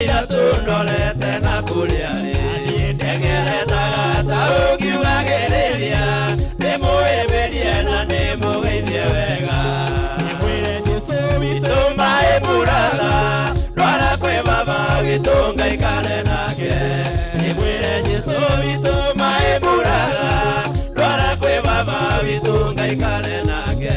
Tundorete na kũrĩa rĩ ndengeretaga ta ũkiugagĩrĩria ndĩmũhĩmbĩrie na ndĩmũgeithie wega. Nĩmwĩre Jesũ witũ Tũmaĩ buratha ndwara kwĩ baba witũ ngaikare nake. Nĩmwĩre Jesũ witũ maĩ buratha ndwara kwĩ baba witũ ngaikare nake.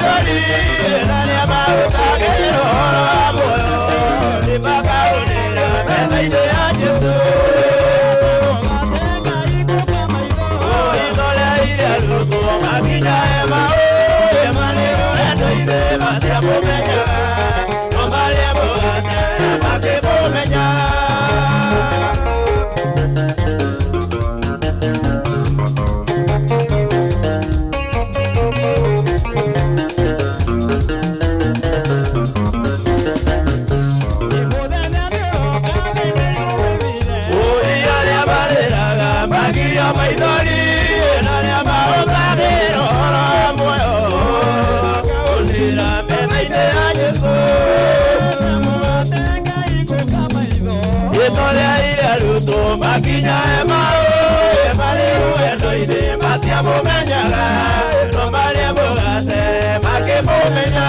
Maithori na arĩa mahũthagĩra ũhoro wa muoyo nĩmakaũnĩra metha-inĩ ya Jesũ. Ithoreire arutwo makinya Emaũ, marĩ rũrendo-inĩ matiamũmenyaga, no marĩ mũgate makĩmũmenya. Oi arĩa marĩraga magirio maithori na arĩa mahũthagĩra ũhoro wa muoyo makaũnĩra metha-inĩ ya Jesũ. Itoreire arutwo makinya Emaũ, marĩ rũgendo-inĩ matiamũmenyaga, no marĩ mũgate makĩmũmenya.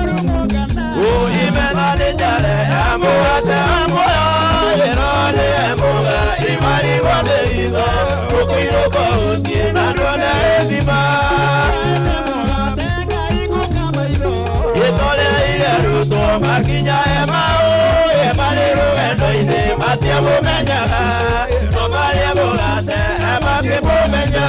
Oi metha nĩ njare ya mũgate wa muoyo, ĩno nĩ mũga imarigwo nĩ itho, ũkũirũka ũthiĩ na nduone ĩthima. Itoreire arutwo makinya Emaũ, marĩ rũgendo-inĩ matiamũmenyaga, no marĩ mũgate makĩmũmenya.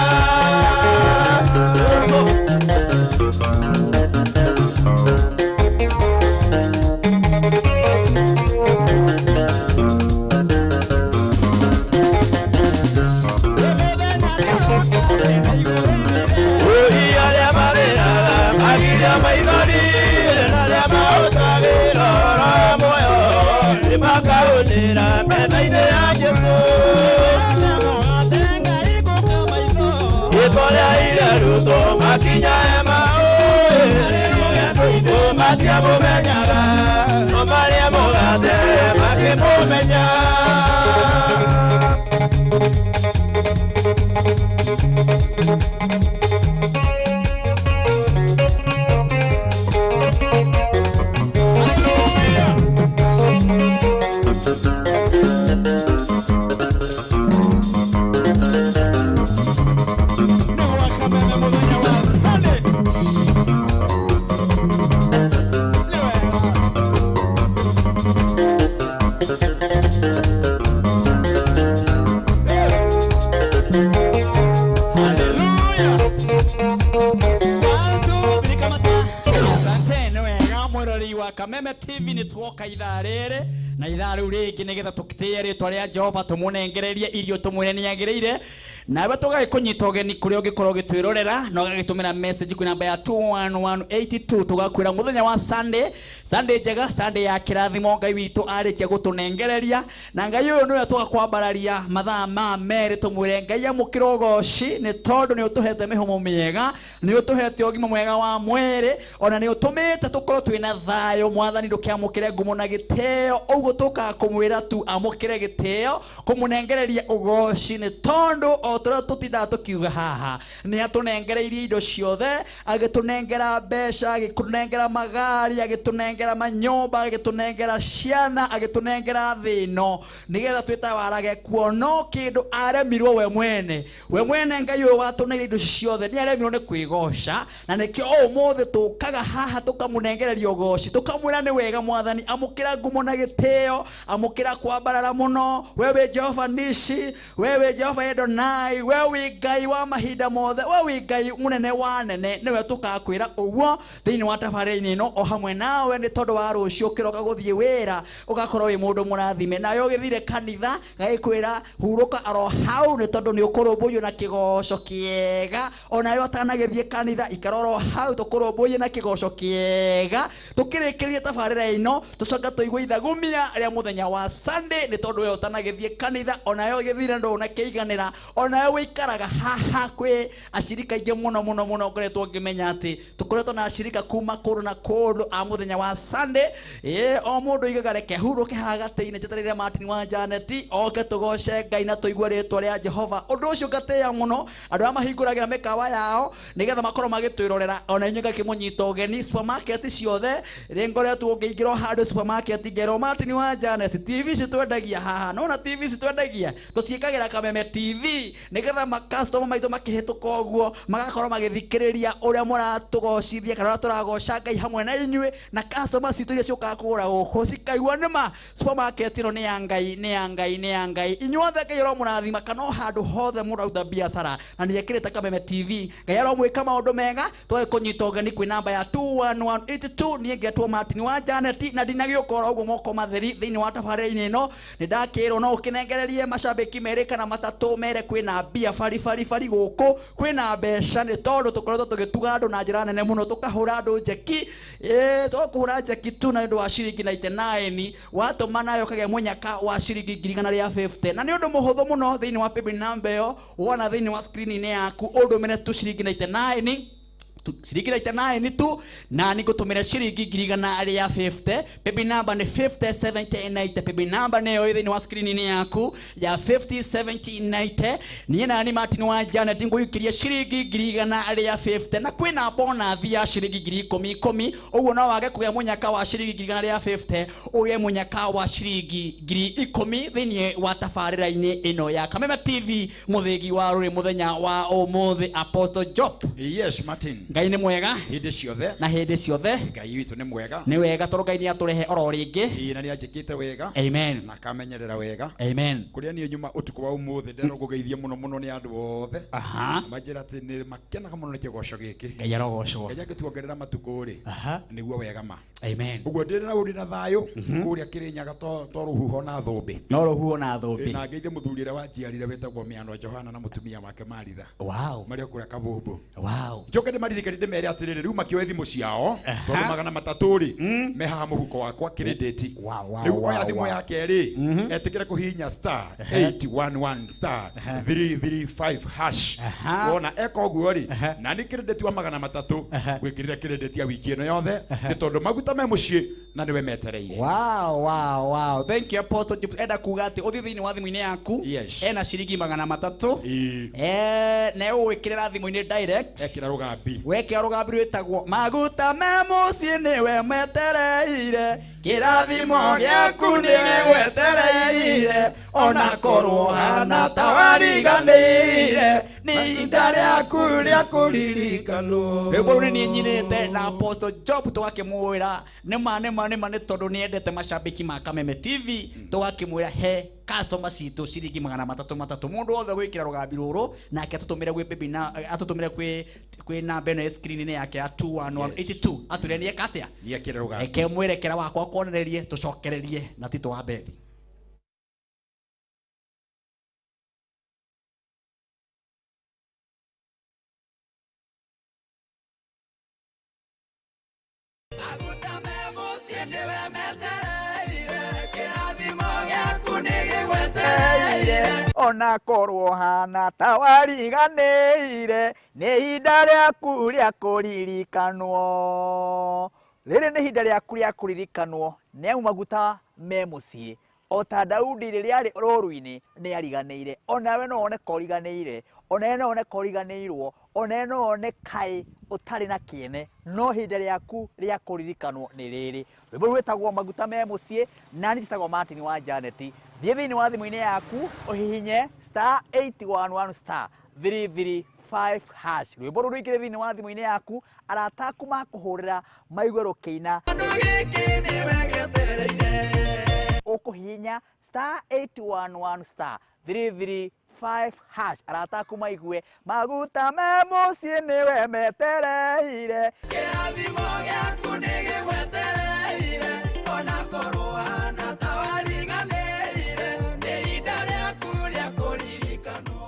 Oi arĩa marĩraga magiria maithori na arĩa mahũthagĩra ũhoro wa muoyo nĩmakaũnĩra metha-inĩ ya Jesũ. Itoreire arutwo makinya Emaũ, matiamũmenyaga, no marĩ mũgate makĩmũmenya. Kameme TV nĩ tuoka ithaa rĩrĩ na ithaa rĩu rĩngĩ nĩgetha tũtĩe rĩtwa rĩa Jehova tũmũnengererie irio tũmwĩre nĩagĩrĩire nawe tũgagĩkũnyita ũgeni kũrĩa ũngĩkorwo ũgĩtwĩrorera na ũgagĩtũmĩra message kwĩ namba ya 21182 tũgakwĩra mũthenya wa Sunday, Sunday njega, Sunday ya kĩrathimo Ngai witũ arĩkia gũtũnengereria na Ngai ũyũ nĩwe tũgakwambararia mathaa ma merĩ tũmwĩre Ngai amũkĩre ũgoci nĩ tondũ nĩ ũtũhete mĩhũmũ mĩega, nĩ ũtũhete ũgima mwega wa mwĩrĩ ona nĩ ũtũmĩte tũkorwo twĩna thayũ. Mwathani ndũkĩamũkĩre ngumo na gĩtĩo, ũguo tũkaga kũmwĩra tu amũkĩre gĩtĩo kũmũnengereria ũgoci nĩ tondũ o tũrĩa tũtindaga tũkiuga haha nĩ atũnengereirie indo ciothe, agĩtũnengera mbeca, agĩtũnengera magari, agĩtũnengera manyũmba, agĩtũnengera ciana, agĩtũnengera thĩ ĩno nĩgetha twĩtawarage kuo. No kĩndũ aremirwo we mwene, we mwene Ngai ũyũ watũneire indo ici ciothe nĩ aremirwo nĩ kwĩgoca, na nĩkĩo ũmũthĩ tũkaga haha tũkamũnengereria ũgoci tũkamwĩra nĩ wega Mwathani, amũkĩra ngumo na gĩtĩo, amũkĩra kwambarara mũno. We wĩ Jehova Nisi, we wĩ Jehova Edonai, we wĩ Ngai wa mahinda mothe, we wĩ Ngai mũnene wa nene. Nĩwe tũkakwĩra ũguo thĩinĩ wa tabarĩra-inĩ ĩno o hamwe nawe nĩ tondũ wa rũciũ ũkĩroka gũthiĩ wĩra ũgakorwo wĩ mũndũ mũrathime, nawe ũgĩthire kanitha gagĩkwĩra hurũka oro hau nĩ tondũ nĩ ũkũrũmbũiyo na kĩgoco kĩega. Onawe ũtanagĩthiĩ kanitha ikara oro hau tũkũrũmbũiye na kĩgoco kĩega. Tũkĩrĩkĩrie tabarĩra ĩno tũcoke tũigue ithagumia Ikinya rĩa mũthenya wa Sunday nĩ tondũ we ũtanagĩthiĩ kanitha onayo gĩthire ndũnakĩiganĩra, onayo wĩikaraga haha. Kwĩ acirika aingĩ mũno mũno mũno ngoretwo ngĩmenya atĩ tũkoretwo na acirika kuma kũndũ na kũndũ a mũthenya wa Sunday. Ĩ o mũndũ oigaga reke hurũke haha gatĩ-inĩ njetereire Martin wa Janet oke tũgoce Ngai na tũigue rĩtwa rĩa Jehova. Ũndũ ũcio ngatĩĩa mũno andũ arĩa mahingũragĩra mĩkawa yao nĩgetha makorwo magĩtwĩrorera, ona inyuĩ ngakĩmũnyita ũgeni supermarket ciothe. Rĩ ngoretwo ngĩingĩra o handũ supermarket ngerwo Martin wa Janet, TV citwendagia haha, nona TV citwendagia tũciĩkagĩra Kameme TV nĩgetha makastoma maitũ makĩhĩtũka ũguo magakorwo magĩthikĩrĩria ũrĩa mũratũgocithia kana ũrĩa tũragoca Ngai hamwe na inyuĩ, na customer citũ iria ciũkaga kũgũra gũkũ cikaigua nĩma supermarket ĩno nĩ ya Ngai, nĩ ya Ngai, nĩ ya Ngai. Inyuothe Ngai aromũrathima kana o handũ hothe mũraruta biacara na nĩ ekĩrĩte Kameme TV, Ngai aromwĩka maũndũ mega. Twagĩkũnyita ũgeni kwĩ namba ya 21182. Niĩ ngetwo Martin wa Janet na ndinagĩũka oro ũguo moko matheri thĩinĩ wa tabarĩra-inĩ ĩno. Nĩ ndakĩrwo no ũkĩnengererie macambĩki merĩ kana matatũ mere kwĩna mbia bari bari bari gũkũ, kwĩna mbeca, nĩ tondũ tũkoretwo tũgĩtuga andũ na njĩra nene mũno, tũkahũra andũ njeki. Tũkũhũra njeki tu na ũndũ wa ciringi 99 watũma nayo ũkagĩa mũnyaka wa ciringi 150,000, na nĩ ũndũ mũhũthũ mũno. Thĩinĩ wa paybill number ĩyo wona thĩinĩ wa screen-inĩ yaku, ũndũmĩre tu ciringi 99 tu, ciringi 99 tu, na nĩngũtũmĩra ciringi 150,000. Paybill number nĩ 507090. Paybill number nĩyo ĩ thĩinĩ wa screen-inĩ yaku ya 507090. Niĩ nani Martin wa Janet ngũikĩria ciringi 150,000, na kwĩna bonus ya ciringi 10,000 10,000. Ũguo no wage kũgĩa mũnyaka wa ciringi 150,000, ũgĩe mũnyaka wa ciringi 10,000 thĩinĩ wa tabarĩra-inĩ ĩno ya Kameme TV, mũthĩgi wa rũrĩ mũthenya wa ũmũthĩ. Apostle Job. Yes, Martin. Ngai nĩ mwega. Hĩndĩ ciothe. Na hĩndĩ ciothe. Ngai witũ nĩ mwega. Nĩ wega tondũ Ngai nĩ atũrehe oro rĩngĩ. Ĩĩ, na nĩ anjĩkĩte wega. Amen. Na akamenyerera wega. Amen. Kũrĩa niĩ nyuma ũtukũ wa ũmũthĩ nderwo ngũgeithie mũno mũno nĩ andũ othe. Manjĩra atĩ nĩ makenaga mũno nĩ kĩgoco gĩkĩ. Ngai arogocwo. Ngai angĩtuongerera matukũ rĩ, nĩguo wega ma. Amen. Ũguo ndĩ na ũrĩ na thayũ kũrĩa Kĩrĩnyaga to rũhuho na thũmbĩ. No rũhuho na thũmbĩ. Na ngeithie mũthuri ũrĩa wanjiarire wĩtagwo Mĩano Johana na mũtumia wake Maritha. Marĩ o kũrĩa Kabũmbũ. Njoke ndĩmaririkanie ndĩmere atĩrĩrĩ, rĩu makĩoe thimũ ciao tondũ 300 rĩ me haha mũhuko wakwa kĩrĩndĩti. Rĩu oya thimũ yake rĩ, etĩkĩre kũhihinya *811*335#. Wona eka ũguo rĩ, na nĩ kĩrĩndĩti wa 300 gwĩkĩrĩre kĩrĩndĩti ya wiki ĩno yothe, nĩ tondũ maguta me mũciĩ na nĩwe metereire. Wow. Thank you, Apostle Job. Enda kuga atĩ ũthiĩ thĩinĩ wa thimũ-inĩ yaku ena ciringi 300 na ũgwĩkĩrĩra thimũ-inĩ direct. Ekĩra rũgambi. Wekĩra rũgambi rwĩtagwo maguta me mũciĩ nĩwe metereire, kĩrathimo gĩaku nĩwe gwetereire, ona korwo hana ta wariganĩire, nĩ ihinda rĩaku rĩa kũririkanwo. Rwĩmbo rũu nĩ niĩ nyinĩte na Apostle Job, tũgakĩmwĩra nĩma nĩma nĩma, nĩ tondũ nĩendete macambĩki ma Kameme TV. Tũgakĩmwĩra he customer citũ ciringi 300 matatũ, mũndũ wothe gwĩkĩra rũgambi rũrũ nake atũtũmĩre gwĩ baby na atũtũmĩre kwĩ namba ĩno ya screen-inĩ yake ya 21182, atwĩre nĩeka atĩa. Nĩekĩre rũgambi. Reke mwerekera wakwa kuonererie tũcokererie na Tito wa Bethi. Maguta me mũciĩ nĩwe metereire, kĩrathimo gĩaku nĩ gĩgwetereire. Ona korwo hana ta wariganĩire, nĩ ihinda rĩaku rĩa kũririkanwo. Rĩrĩ nĩ ihinda rĩaku rĩa kũririkanwo, nĩ amu maguta me mũciĩ. O ta Daudi rĩrĩa arĩ rũru-inĩ nĩ ariganĩire, onawe no wone ka ũriganĩire, onawe no wone ka ũriganĩirwo, onawe no wone kaĩ ũtarĩ na kĩene, no ihinda rĩaku rĩa kũririkanwo nĩ rĩrĩ. Rwĩmbo rũu rwĩtagwo maguta me mũciĩ, na niĩ njĩtagwo Martin wa Janet. Thiĩ thĩinĩ wa thimũ-inĩ yaku ũhihinye *811*335#, rwĩmbo rũu rũingĩre thĩinĩ wa thimũ-inĩ yaku, arata aku makũhũrĩra maigue rũkĩina. Kĩndũ gĩkĩ nĩwe gĩetereire. Ũkũhihinya *811*335#, arata aku maigue maguta me mũciĩ nĩwe metereire. Kĩrathimo gĩaku nĩ gĩgwetereire, ona korwo hana ta wariganĩire, nĩ ihinda rĩaku rĩa kũririkanwo.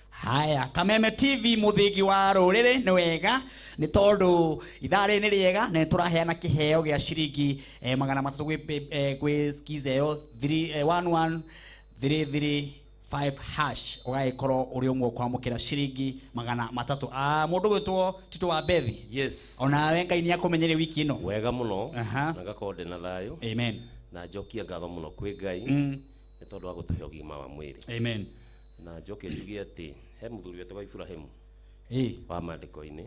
Haya, Kameme TV mũthĩgi wa rũrĩrĩ, nĩ wega. Nĩ tondũ ithaa rĩrĩ nĩ rĩega na nĩ tũraheana kĩheo gĩa ciringi 300 gwĩ skiza ĩyo 11335 hash ũgagĩkorwo ũrĩ ũmwe kwamũkĩra ciringi 300. Mũndũ gwĩtwo Tito wa Bethi. Yes. Onawe Ngai nĩ akũmenyerie wiki ĩno. Wega mũno. Na ngakorwo ndĩ na thayũ. Amen. Na njokie ngatho mũno kwĩ Ngai. Nĩ tondũ wa gũtũhe ũgima wa mwĩrĩ. Amen. Na njoke njuge atĩ he mũthuri wetagwo Ibrahimu. Wa maandĩko-inĩ.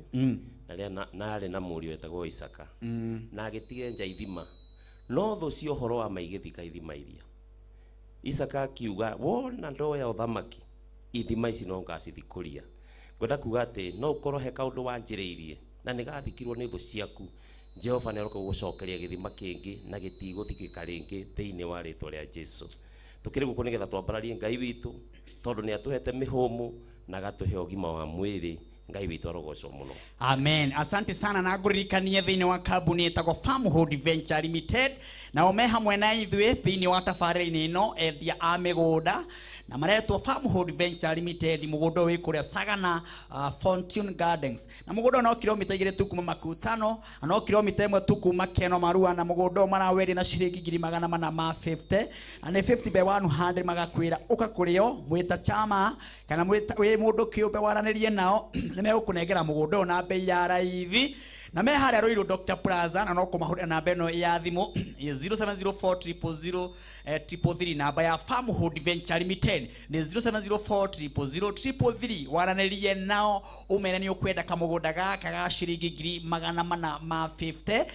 Na rĩrĩa narĩ na mũriũ wetagwo Isaka. Na agĩtiga nja ithima. No thũ cia ũhoro wa ma igĩthika ithima iria. Isaka akiuga wona ndoya ũthamaki ithima ici no ngacithikũria. Ngwenda kuga atĩ no ũkorwo he kaũndũ wanjĩrĩirie na nĩgathikirwo nĩ thũ ciaku. Jehova nĩ aroka gũgũcokeria gĩthima kĩngĩ na gĩtigũthikĩka rĩngĩ thĩinĩ wa rĩtwa rĩa Jesu. Tũkĩrĩ gũkũ nĩgetha twambararie Ngai witũ tondũ nĩ atũhete mĩhũmũ na agatũhe ũgima wa mwĩrĩ. Ngai witũ arogocwo mũno. Amen. Asante sana na ngũririkanie thĩinĩ wa kambuni ĩtagwo Farmhold Venture Limited nao me hamwe na ithuĩ thĩinĩ wa tabarĩra-inĩ ĩno endia a mĩgũnda na maretwo Farmhold Venture Limited. Mũgũnda wĩ kũrĩa Sagana, Fortune Gardens, na mũgũnda no kilomita 2 tu kuma Makutano na no kilomita 1 tu kuma Keno Marua, na mũgũnda ũyũ marawendia na ciringi 450 na nĩ 50 by 100 magakwĩra ũka kũrĩo mwĩta chama kana wĩ mũndũ kĩũmbe waranĩrie nao nĩ megũkũnengera mũgũnda ũyũ na bei ya raithi. Na me harĩa Ruiru Dr Plaza, na no kũmahũrĩra namba ĩno ya thimũ 0704 000 333. Namba ya Farmhold Venture Limited nĩ 0704 000 333. Waranĩrie nao ũmere nĩ ũkwenda kamũgũnda gaka ga ciringi 450.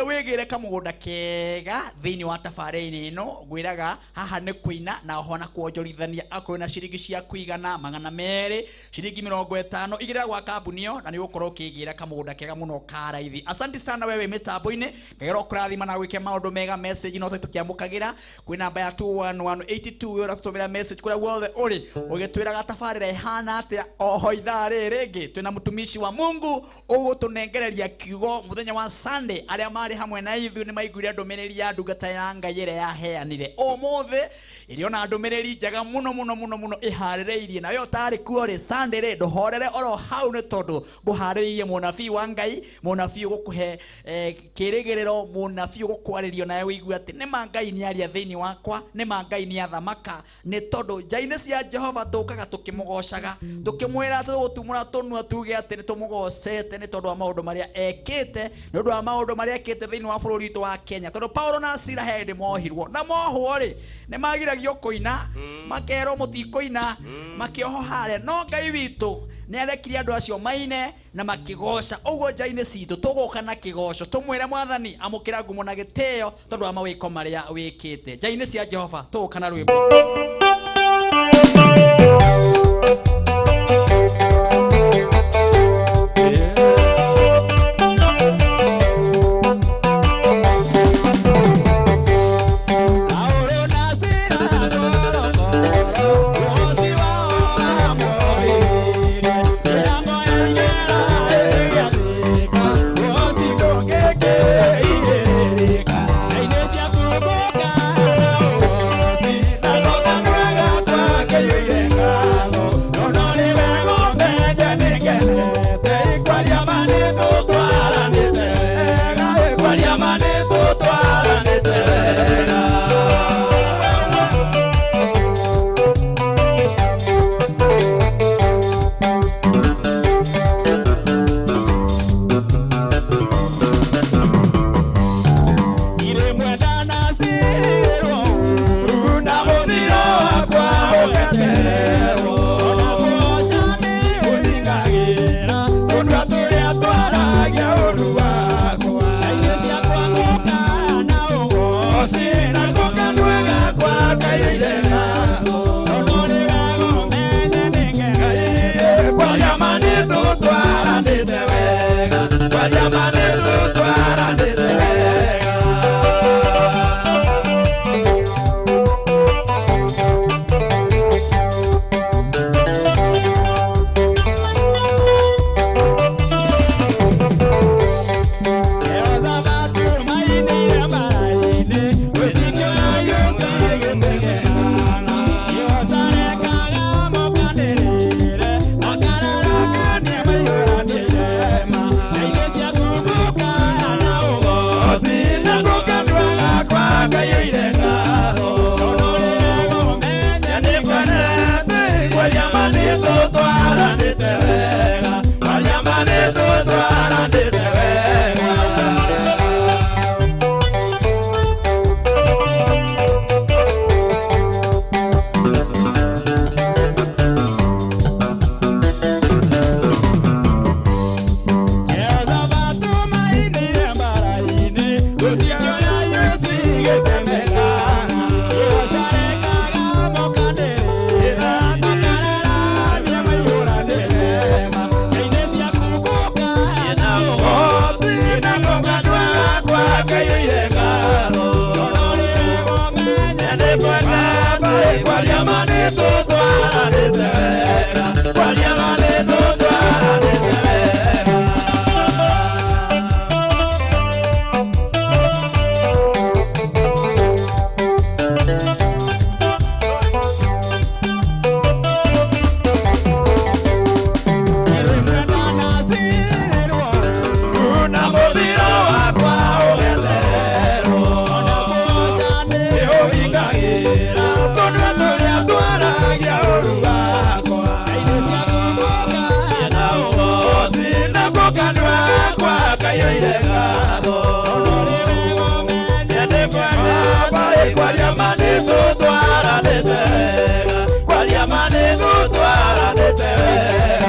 Wĩgĩre kamũgũnda kega thĩinĩ wa tabarĩra-inĩ ĩno. Ngwĩraga haha nĩ kũina na oho na kuonjorithania akorwo na ciringi cia kũigana 200 ciringi 50 igĩrĩra gwa kambuni ĩyo na nĩ ũgũkorwo ũkĩgĩra kamũgũnda kega mũno ka raithi. Asante sana wewe mĩtambo-inĩ, Ngai arokũrathima na gwĩke maũndũ mega. Message no tũkĩamũkagĩra kwĩ namba ya 21182 ũratũtũmĩra message kũrĩa guothe ũrĩ ũgĩtwĩraga tabarĩra ĩhana atĩa. Oho ithaa rĩrĩ rĩngĩ twĩna mũtumishi wa Mungu ũgũtũnengereria kiugo mũthenya wa Sunday. Arĩa marĩ hamwe na ithuĩ nĩ maiguire ndũmĩrĩri ya ndungata ya Ngai ĩrĩa yaheanire ũmũthĩ, ĩrĩ ona ndũmĩrĩri njega mũno mũno mũno mũno ĩharĩrĩirie. Nawe ũtarĩ kuo rĩ Sunday rĩ ndũhorere oro hau, nĩ tondũ ngũharĩrĩirie mũnabii wa Ngai, mũnabii ũgũkũhe kĩrĩgĩrĩro, mũnabii ũgũkwarĩrio nawe ũigue atĩ nĩ ma Ngai nĩ aria thĩinĩ wakwa, nĩ ma Ngai nĩ athamaka. Nĩ tondũ nja-inĩ cia Jehova tũkaga tũkĩmũgocaga, tũkĩmwĩra tũgũtumũra tũnua tuge atĩ nĩ tũmũgocete nĩ tondũ wa maũndũ marĩa ekĩte, nĩ ũndũ wa maũndũ marĩa ekĩte thĩinĩ wa bũrũri witũ wa Kenya. Tondũ Paulo na Sila he hĩndĩ mohirwo, na mohwo rĩ nĩ magiragio kũina, makerwo mũtikũina, makĩohwo harĩa, no Ngai witũ nĩ arekirie andũ acio maine na makĩgoca. Ũguo nja-inĩ citũ tũgũka na kĩgoco tũmwĩre Mwathani amũkĩra ngumo na gĩtĩo tondũ wa mawĩko marĩa wĩkĩte. Nja-inĩ cia Jehova tũgũka na rwĩmbo. Thank you. Na mũthiro wakwa ũgetererwo. Nĩũhingagĩra tũnua tũrĩa twaragia ũũru wakwa. Na ũgooci nakuo kanua gakwa kaiyũire ngatho. Kwaria ma nĩtũtwaranĩte wega, kwaria ma nĩtũtwaranĩte wega.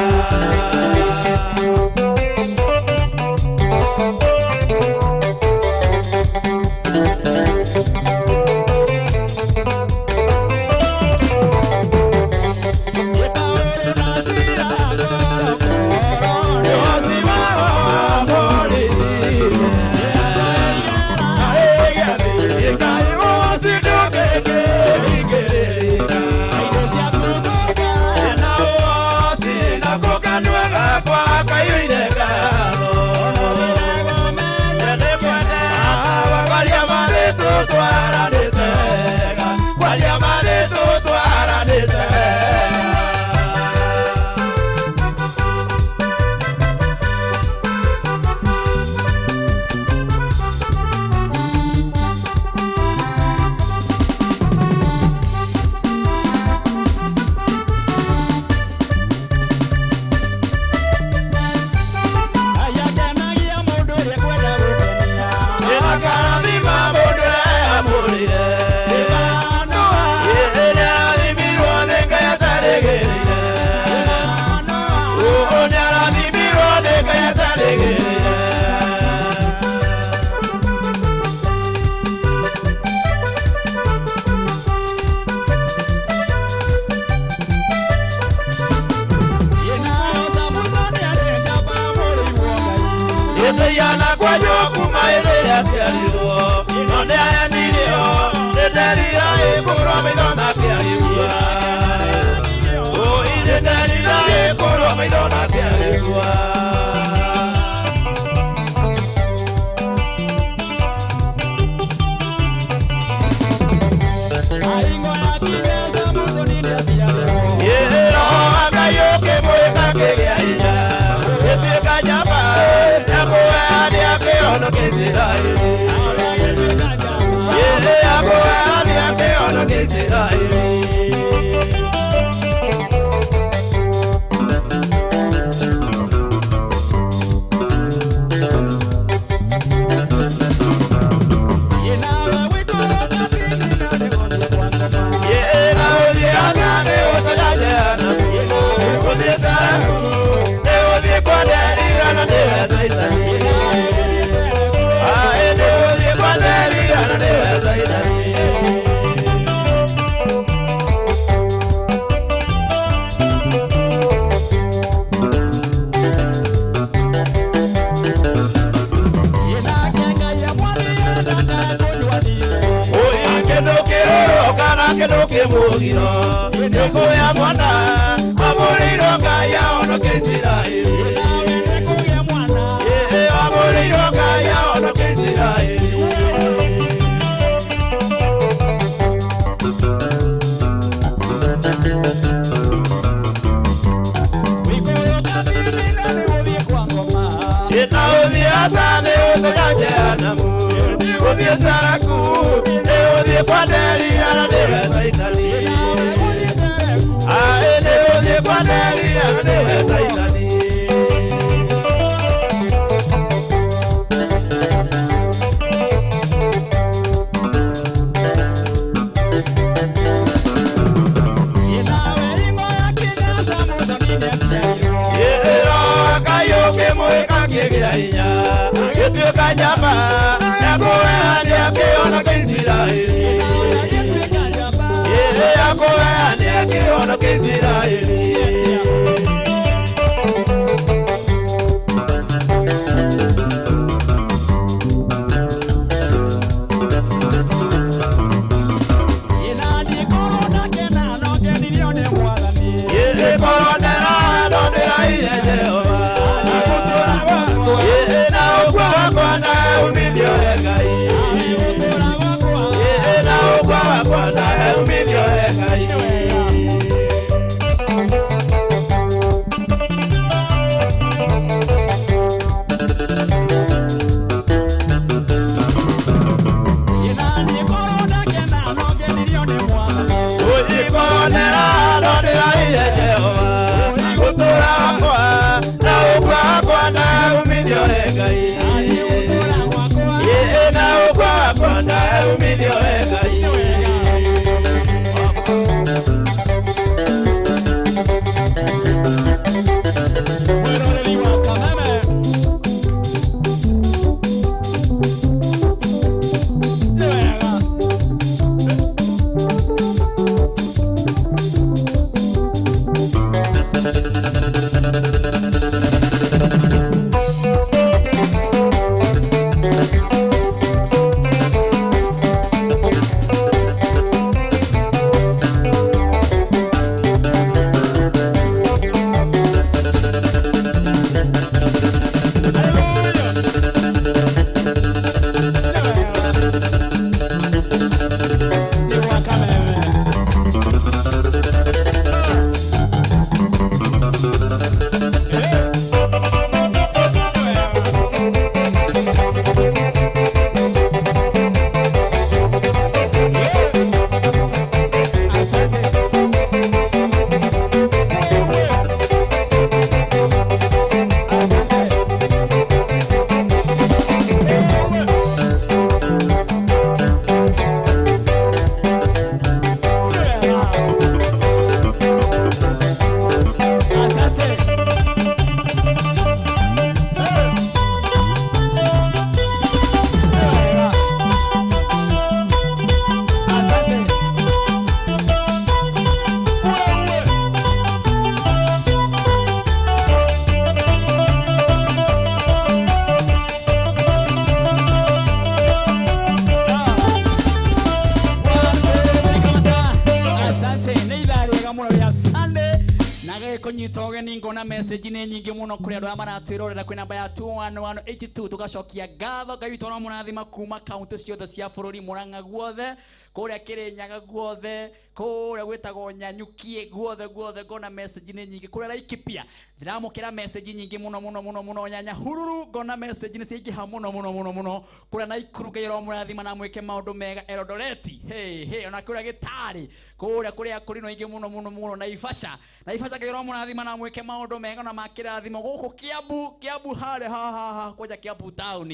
Ngona message nĩ nyingĩ mũno kũrĩ andũ arĩa maratwĩrorera kwĩ namba ya 21182. Tũgacokia ngatho Ngai witũ aramũrathima kuma kaunti ciothe cia bũrũri, Murang'a guothe, kũrĩa Kĩrĩnyaga guothe, kũrĩa gwĩtagwo Nyanyukie guothe guothe. Ngona message nĩ nyingĩ kũrĩa Laikipia, ndĩramũkĩra message nyingĩ mũno mũno mũno mũno. Nyahururu ngona message nĩ ciaingĩha mũno mũno mũno mũno. Kũrĩa Naikuru Ngai aromũrathima na mwĩke maũndũ mega. Eldoret, hey hey, ona kũrĩa Gĩtarĩ, kũrĩa kũrĩa kũrĩ no ingĩ mũno mũno mũno. Naivasha, Naivasha Ngai aromũrathima na mwĩke maũndũ mega na makĩrathimo. Gũkũ Kiambu, Kiambu harĩa ha ha ha kwanja Kiambu town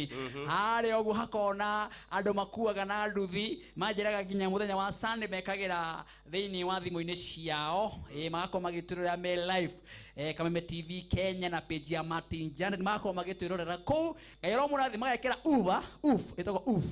harĩa ũguo hakona andũ makuaga na nduthi, manjĩraga nginya mũthenya wa Sunday mekagĩra thĩinĩ wa thimũ-inĩ ciao, magakorwo magĩtwĩrorera me live, Kameme TV Kenya na page ya Martin Janet, magakorwo magĩtwĩrorera kũu. Ngai aromũrathima. Magekĩra uva uf ĩtagwo uf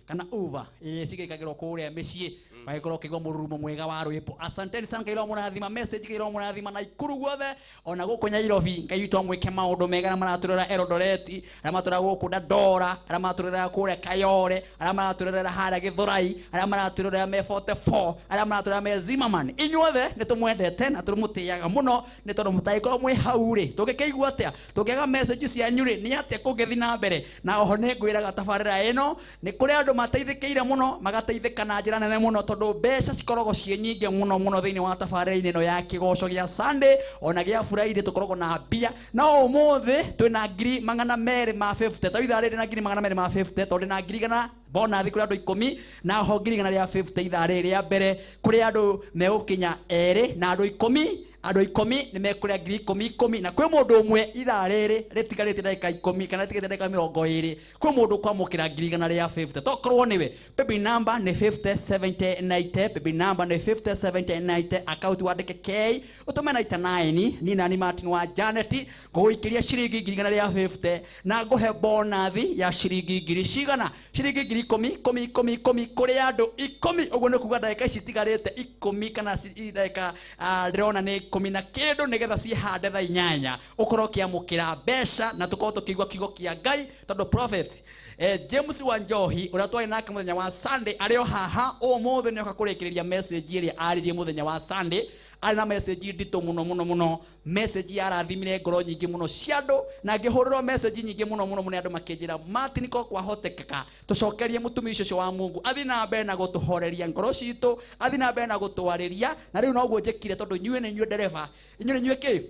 kana uva, cigĩkagĩrwo kũrĩa mĩciĩ, magĩkorwo ũkĩigua mũrurumo mwega wa rwĩmbo. Asanteni sana, Ngai aromũrathima. Message Ngai aromũrathima Naikuru guothe, ona gũkũ Nairobi Ngai witũ amwĩke maũndũ mega. Na maratwĩrorera Eldoret, arĩa maratwĩrorera gũkũ Dandora, arĩa maratwĩrorera kũrĩa Kayole, arĩa maratwĩrorera harĩa Gĩthũrai, arĩa maratwĩrorera me 44, arĩa maratwĩrorera me Zimmerman, inyuothe nĩ tũmwendete na tũmũtĩaga mũno, nĩ tondũ mũtangĩkorwo mwĩ hau rĩ, tũngĩkĩigua atĩa? Tũngĩaga message cianyu rĩ, nĩ atĩa kũngĩthiĩ na mbere? Na oho nĩ ngwĩraga tabarĩra ĩno nĩ kũrĩ andũ mateithĩkĩire mũno, magateithĩka na njĩra nene mũno, tondũ mbeca cikoragwo ciĩ nyingĩ mũno mũno thĩinĩ wa tabarĩra-inĩ ĩno ya kĩgoco gĩa Sunday ona gĩa Friday. Tũkoragwo na mbia, no ũmũthĩ twĩna 250,000. Ta ithaa rĩrĩ na 250,000, tondũ ndĩna 100,000 bonathi kũrĩ andũ 10, na oho 150,000 ithaa rĩrĩ rĩa mbere kũrĩ andũ megũkinya erĩ na andũ 10. Andũ 10 nĩ mekũrĩa 10,000 10,000, na kwĩ mũndũ ũmwe ithaa rĩrĩ rĩtigarĩte ndagĩka 10 kana rĩtigarĩte ndagĩka 20, kwĩ mũndũ ũkwamũkĩra 150,000. Tokorwo nĩwe, paybill number nĩ 50 70 90, paybill number nĩ 50 70 90, account wandĩke K ũtũme 99. Niĩ nani Martin wa Janet ngũgũikĩria ciringi 150,000 na ngũhe bonathi ya ciringi ngiri cigana? Ciringi 10,000 10 10 10 kũrĩ andũ 10. Ũguo nĩ kuga ndagĩka ici itigarĩte 10 kana ndagĩka, ndĩrona nĩ 10 na kĩndũ, nĩgetha ciĩhande thaa 8 ũkorwo ũkĩamũkĩra mbeca na tũkorwo tũkĩigua kiugo kĩa Ngai, tondũ prophet James Wanjohi ũrĩa twarĩ nake mũthenya wa Sunday arĩ o haha ũmũthĩ. Nĩoka kũrĩkĩrĩria message ĩrĩa aririe mũthenya wa Sunday. Arĩ na message nditũ mũno mũno mũno, message yarathimire ngoro nyingĩ mũno cia andũ, na ngĩhũrĩrwo message nyingĩ mũno mũno mũno andũ makĩnjĩra, "Martin, ko kwahotekeka tũcokerie mũtumia ũcio wa Mungu athiĩ na mbere na gũtũhoreria ngoro citũ, athiĩ na mbere na gũtwarĩria." Na rĩu noguo njĩkire, tondũ inyuĩ nĩ inyuĩ ndereba, inyuĩ nĩ inyuĩ kĩ,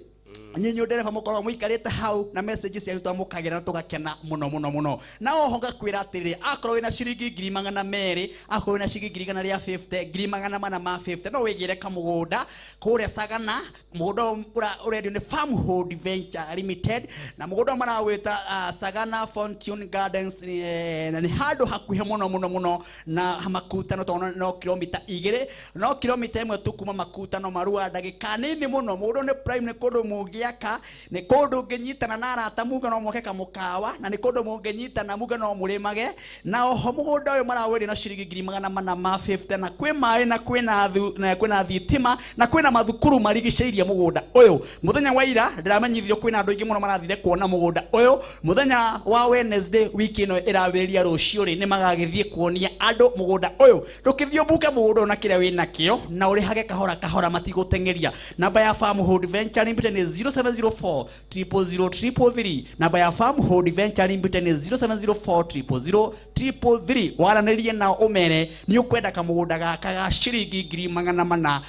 inyuĩ ndereba mũkoragwo mũikarĩte hau na message cianyu twamũkagĩra na tũgakena mũno mũno mũno. Na oho ngakwĩra atĩrĩrĩ, akorwo wĩna ciringi 200,000, akorwo wĩna ciringi 150,000, 450,000, no wĩgĩre kamũgũnda kũrĩa Sagana. Mũgũnda ũyũ ũrendio nĩ Farmhold Venture Limited, na mũgũnda ũyũ marawĩta Sagana Fortune Gardens, na nĩ handũ hakuhĩ mũno mũno mũno na Makutano, tondũ no kilomita 2, no kilomita 1 tu kuma Makutano Marua, ndagĩka nini mũno. Mũgũnda ũyũ nĩ prime, nĩ kũndũ mũngĩaka, nĩ kũndũ ũngĩnyitana na arata muge no mwake kamũkawa, na nĩ kũndũ mũngĩnyitana muge no mũrĩmage. Na oho mũgũnda ũyũ marawendia na ciringi 450,000, na kwĩ maĩ na kwĩna na kwĩna thitima na kwĩna mathukuru marigicĩirie mũgũnda ũyũ. Mũthenya wa ira ndĩramenyithirio kwĩna andũ aingĩ mũno marathire kuona mũgũnda ũyũ. Mũthenya wa Wednesday wiki ĩno ĩrambĩrĩria rũciũ rĩ, nĩ magagĩthiĩ kuonia andũ mũgũnda ũyũ. Ndũkĩthiĩ ũmbuke mũgũnda ũyũ na kĩrĩa wĩnakĩo na ũrĩhage kahora kahora, matigũteng'eria. Namba ya Farmhold Venture Limited nĩ 0704 000 333. Namba ya Farmhold Venture Limited nĩ 0704 000 333. Waranĩrie nao ũmere nĩ ũkwenda kamũgũnda gaka ga ciringi 400,000.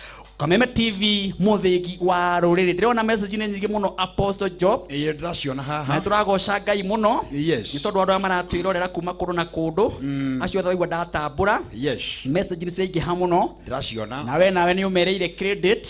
Kameme TV, mũthĩgi wa rũrĩrĩ. Ndĩrona message nĩ nyingĩ mũno, Apostle Job. Ĩĩ, ndĩraciona Na haha. nĩtũragoca Ngai mũno Yes. nĩ tondũ andũ arĩa maratwĩrorera kuma kũndũ na kũndũ, acio othe waigua ndatambũra. Message nĩ ciraingĩha mũno. Ndĩraciona. Nawe nĩ ũmereire credit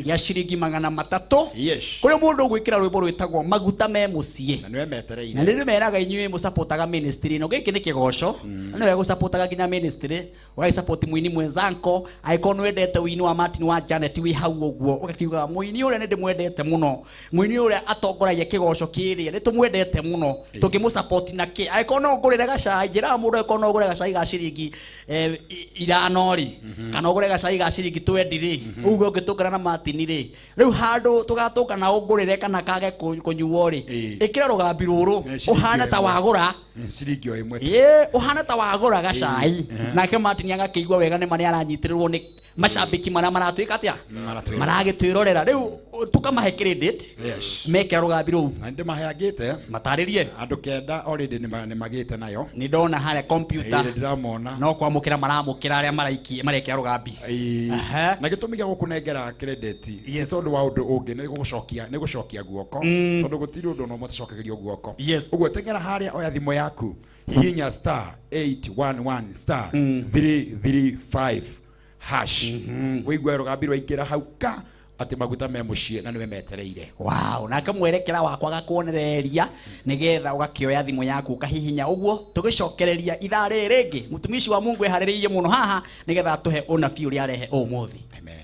ya ciringi 300 kũrĩ mũndũ ũgwĩkĩra rwĩmbo rwĩtagwo "Maguta me Mũciĩ". Na nĩwe metereire. Na nĩ meraga inyuĩ mũsapotaga ministry ĩno, gĩkĩ nĩ kĩgoco, na nĩwe gũsapotaga nginya ministry, ũgagĩsapoti mũini mwenzanko. Angĩkorwo nĩ wendete wĩini wa Martin wa Janet, wĩ hau ũguo ũgakiuga, "Mũini ũrĩa nĩ ndĩmwendete mũno, mũini ũrĩa atongoragia kĩgoco kĩrĩa nĩ tũmwendete mũno, tũngĩmũsapoti na kĩ?" Angĩkorwo no ngũrĩre gacai, njĩraga mũndũ, angĩkorwo no ũgũre gacai ga ciringi 5 rĩ, kana ũgũre gacai ga ciringi 20 rĩ, ũguo ũngĩtũngana na Martin rĩ, rĩu handũ tũgatũngana ũngũrĩre kana kage kũnyuo rĩ, ĩkĩra rũgambi rũrũ. Ciringi Ũhana ta 1. wagũra. Ciringi o 1 tu. Ĩĩ, ũhana ta wagũra gacai. Ĩĩ. Nake Martin agakĩigua wega nĩ marĩa aranyitĩrĩrwo nĩ Macambĩki marĩa maratwĩka atĩa maragĩtwĩrorera rĩu tũkamahe credit. Yes. Mekĩra rũgambi rũu Na ndĩmaheangĩte matarĩrie andũ kenda already nĩmagĩte nayo. Nĩ ndona harĩa computer Ĩĩ, ndĩramona no kwamũkĩra maramũkĩra arĩa maraikie marekĩra rũgambi. Ĩĩ. Aha. Na gĩtũmi gĩa gũkũnengera credit ti Yes. tondũ wa ũndũ ũngĩ nĩ gũcokia nĩ gũcokia guoko tondũ gũtirĩ ũndũ ona ũmwe ũtacokagĩrio guoko. Yes. Ũguo teng'era harĩa oya thimũ yaku hihinya star 811 star 335 hash wĩigue rũgambi rwaingĩra hau ka atĩ maguta me mũciĩ na nĩwe metereire. Wow, nake mwerekera wakwa gakuonereria nigetha ũgakĩoya thimũ yaku ũkahihinya ũguo tũgĩcokereria ithaa rĩrĩ rĩngĩ mũtumishi wa Mungu eharĩrĩirie mũno haha nigetha atũhe ũnabii ũrĩa arehe ũmũthĩ. Amen.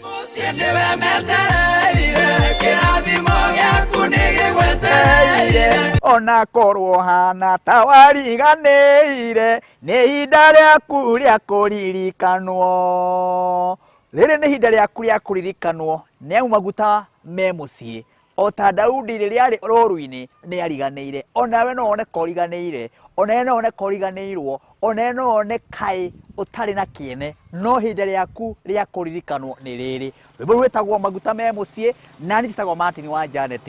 Mũciĩ nĩwe metereire, kĩrathimo gĩaku nĩ gĩgwetereire. Ona korwo hana ta wariganĩire nĩ ihinda rĩaku rĩa kũririkanwo. Rĩrĩ nĩ ihinda rĩaku rĩa kũririkanwo nĩ amu maguta me mũciĩ. O ta Daudi rĩrĩa arĩ rũru-inĩ nĩ ariganĩire, onawe no wone ka ũriganĩire, onawe no wone ka ũriganĩirwo, onawe no wone kaĩ ũtarĩ na kĩene, no ihinda rĩaku rĩa kũririkanwo nĩ rĩrĩ. Rwĩmbo rũu rwĩtagwo maguta me mũciĩ na niĩ njĩtagwo Martin wa Janet.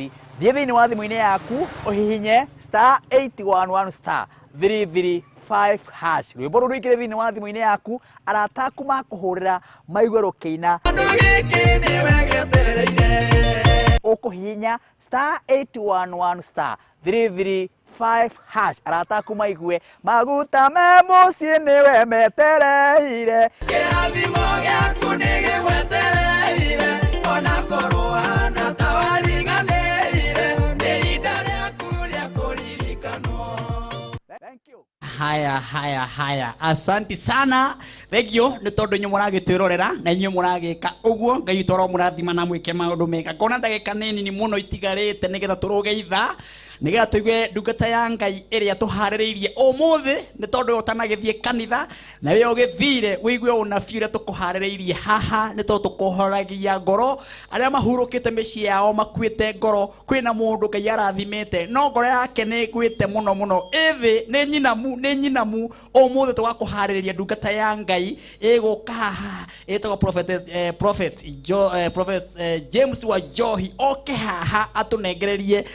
Thiĩ thĩinĩ wa thimũ-inĩ yaku ũhihinye star 811 star 335 hash. Rwĩmbo rũu rũingĩre thĩinĩ wa thimũ-inĩ yaku, arata aku makũhũrĩra maigue rũkĩina. Kĩndũ gĩkĩ nĩwe gĩetereire. Ũkũhihinya star 811 star 335 hash, arata aku maigue maguta me mũciĩ nĩwe metereire. Kĩrathimo gĩaku nĩ gĩgwetereire, ona korwo hana ta wariganĩire, nĩ ihinda rĩaku rĩa kũririkanwo. Thank you. Haya haya haya, asanti sana, thank you nĩ tondũ inyuĩ mũragĩtwĩrorera na inyuĩ mũragĩka ũguo. Ngai witũ aromũrathima na mwĩke maũndũ mega. Ngona ndagĩka nĩ nini mũno itigarĩte nĩgetha tũrũge ithaa nĩgetha tũigue ndungata ya Ngai ĩrĩa tũharĩrĩirie ũmũthĩ, nĩ tondũ we ũtanagĩthiĩ kanitha na we ũgĩthire wĩigue ũnabii ũrĩa tũkũharĩrĩirie haha, nĩ tondũ tũkũhoragia ngoro arĩa mahurũkĩte mĩciĩ yao makuĩte ngoro. Kwĩna mũndũ Ngai arathimĩte no ngoro yake nĩ ĩkuĩte mũno mũno, ĩthĩ nĩ nyinamu nĩ nyinamu. Ũmũthĩ tũgakũharĩrĩria ndungata ya Ngai ĩgũka haha ĩtagwo Prophet James wa Njohi oke haha atũnengererie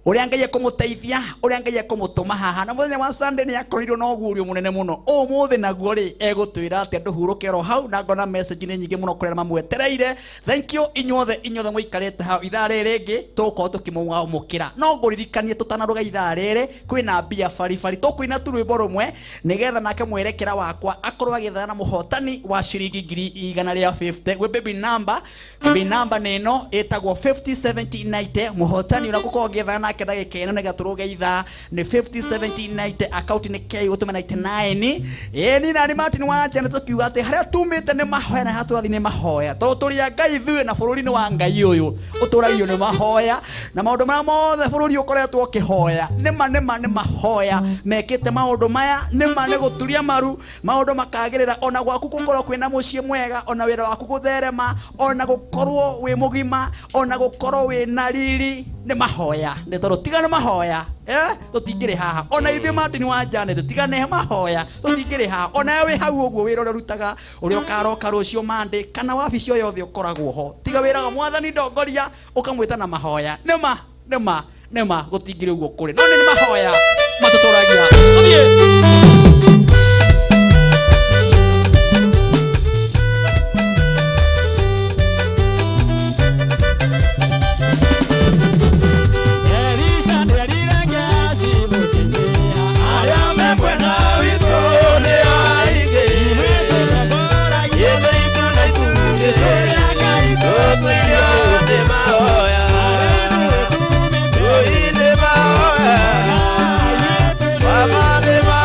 ũrĩa Ngai ekũmũteithia, ũrĩa Ngai ekũmũtũma haha. Na mũthenya wa Sunday nĩ akorirwo na ũguũrio mũnene mũno. Ũmũthĩ naguo rĩ egũtwĩra atĩ andũ hurũke oro hau, na ngona message nĩ nyingĩ mũno kũrĩa mamwetereire. Thank you inyuothe, inyuothe mũikarĩte hau. Ithaa rĩrĩ rĩngĩ tũgũkorwo tũkĩmũamũkĩra, no ngũririkanie tũtanarũga ithaa rĩrĩ kwĩna mbia baribari, tũkũina tu rwĩmbo rũmwe nĩgetha nake mwerekera wakwa akorwo agĩethana na mũhotani wa ciringi ngiri igana rĩa 50 gwĩ baby number. Baby number nĩ ĩno ĩtagwo 507090. Mũhotani ũrĩa ngũkorwo ngĩethana nake ndagĩka ĩno nĩgetha tũrũge ithaa nĩ 507090, akaunti nĩ K gũtũma 99. Ĩĩ ni nani Martin wa Janet tũkiuga atĩ harĩa tumĩte nĩ mahoya na harĩa tũrathiĩ nĩ mahoya, tondũ tũrĩ a Ngai ithuĩ na bũrũri nĩ wa Ngai ũyũ ũtũragio nĩ mahoya, na maũndũ marĩa mothe bũrũri ũkoretwo ũkĩhoya nĩma nĩma nĩ mahoya mekĩte maũndũ maya, nĩma nĩ gũturia maru maũndũ makagĩrĩra, ona gwaku gũkorwo kwĩna mũciĩ mwega, ona wĩra waku gũtherema, ona gũkorwo wĩ mũgima, ona gũkorwo wĩna riri nĩ mahoya. Nĩ tondũ tiga nĩ mahoya tũtingĩrĩ haha. Ona ithuĩ Martin wa Janet tiga nĩ mahoya tũtingĩrĩ haha. Ona we wĩ hau ũguo wĩra ũrĩa ũrutaga ũrĩa ũkaroka rũciũ Monday kana wabici o yothe ũkoragwo ho, tiga wĩra wa mwathani ndongoria ũkamwĩta na mahoya, nĩma nĩma nĩma gũtingĩrĩ ũguo kũrĩ, no nĩ mahoya matũtũragia. Tũthiĩ. Arĩa me mwena witũ nĩo aingĩ. Ithe itũ na ithuĩ tũrĩ a Ngai, tũtũire nĩ mahoya. Tũi nĩ mahoya. Baba nĩ mahoya.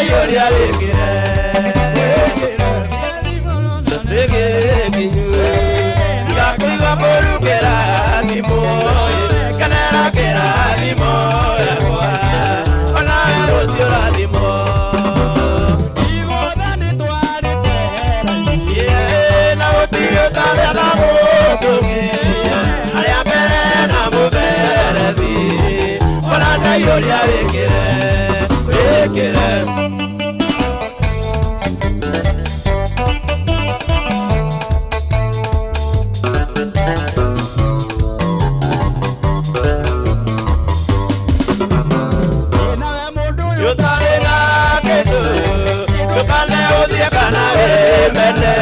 Ndaiyũria wĩkĩre Ndakũigua mũru kĩrathimo kenera kĩrathimo yakwa onawe rũciũ rathimo na gũtirĩ ũtarĩ na mũtũngi arĩa mbere na mũberethi ona ndaiyũria wĩkĩre wĩkĩre. Ũtarĩ na kĩndũ ndũkane ũthiĩ kana wĩmene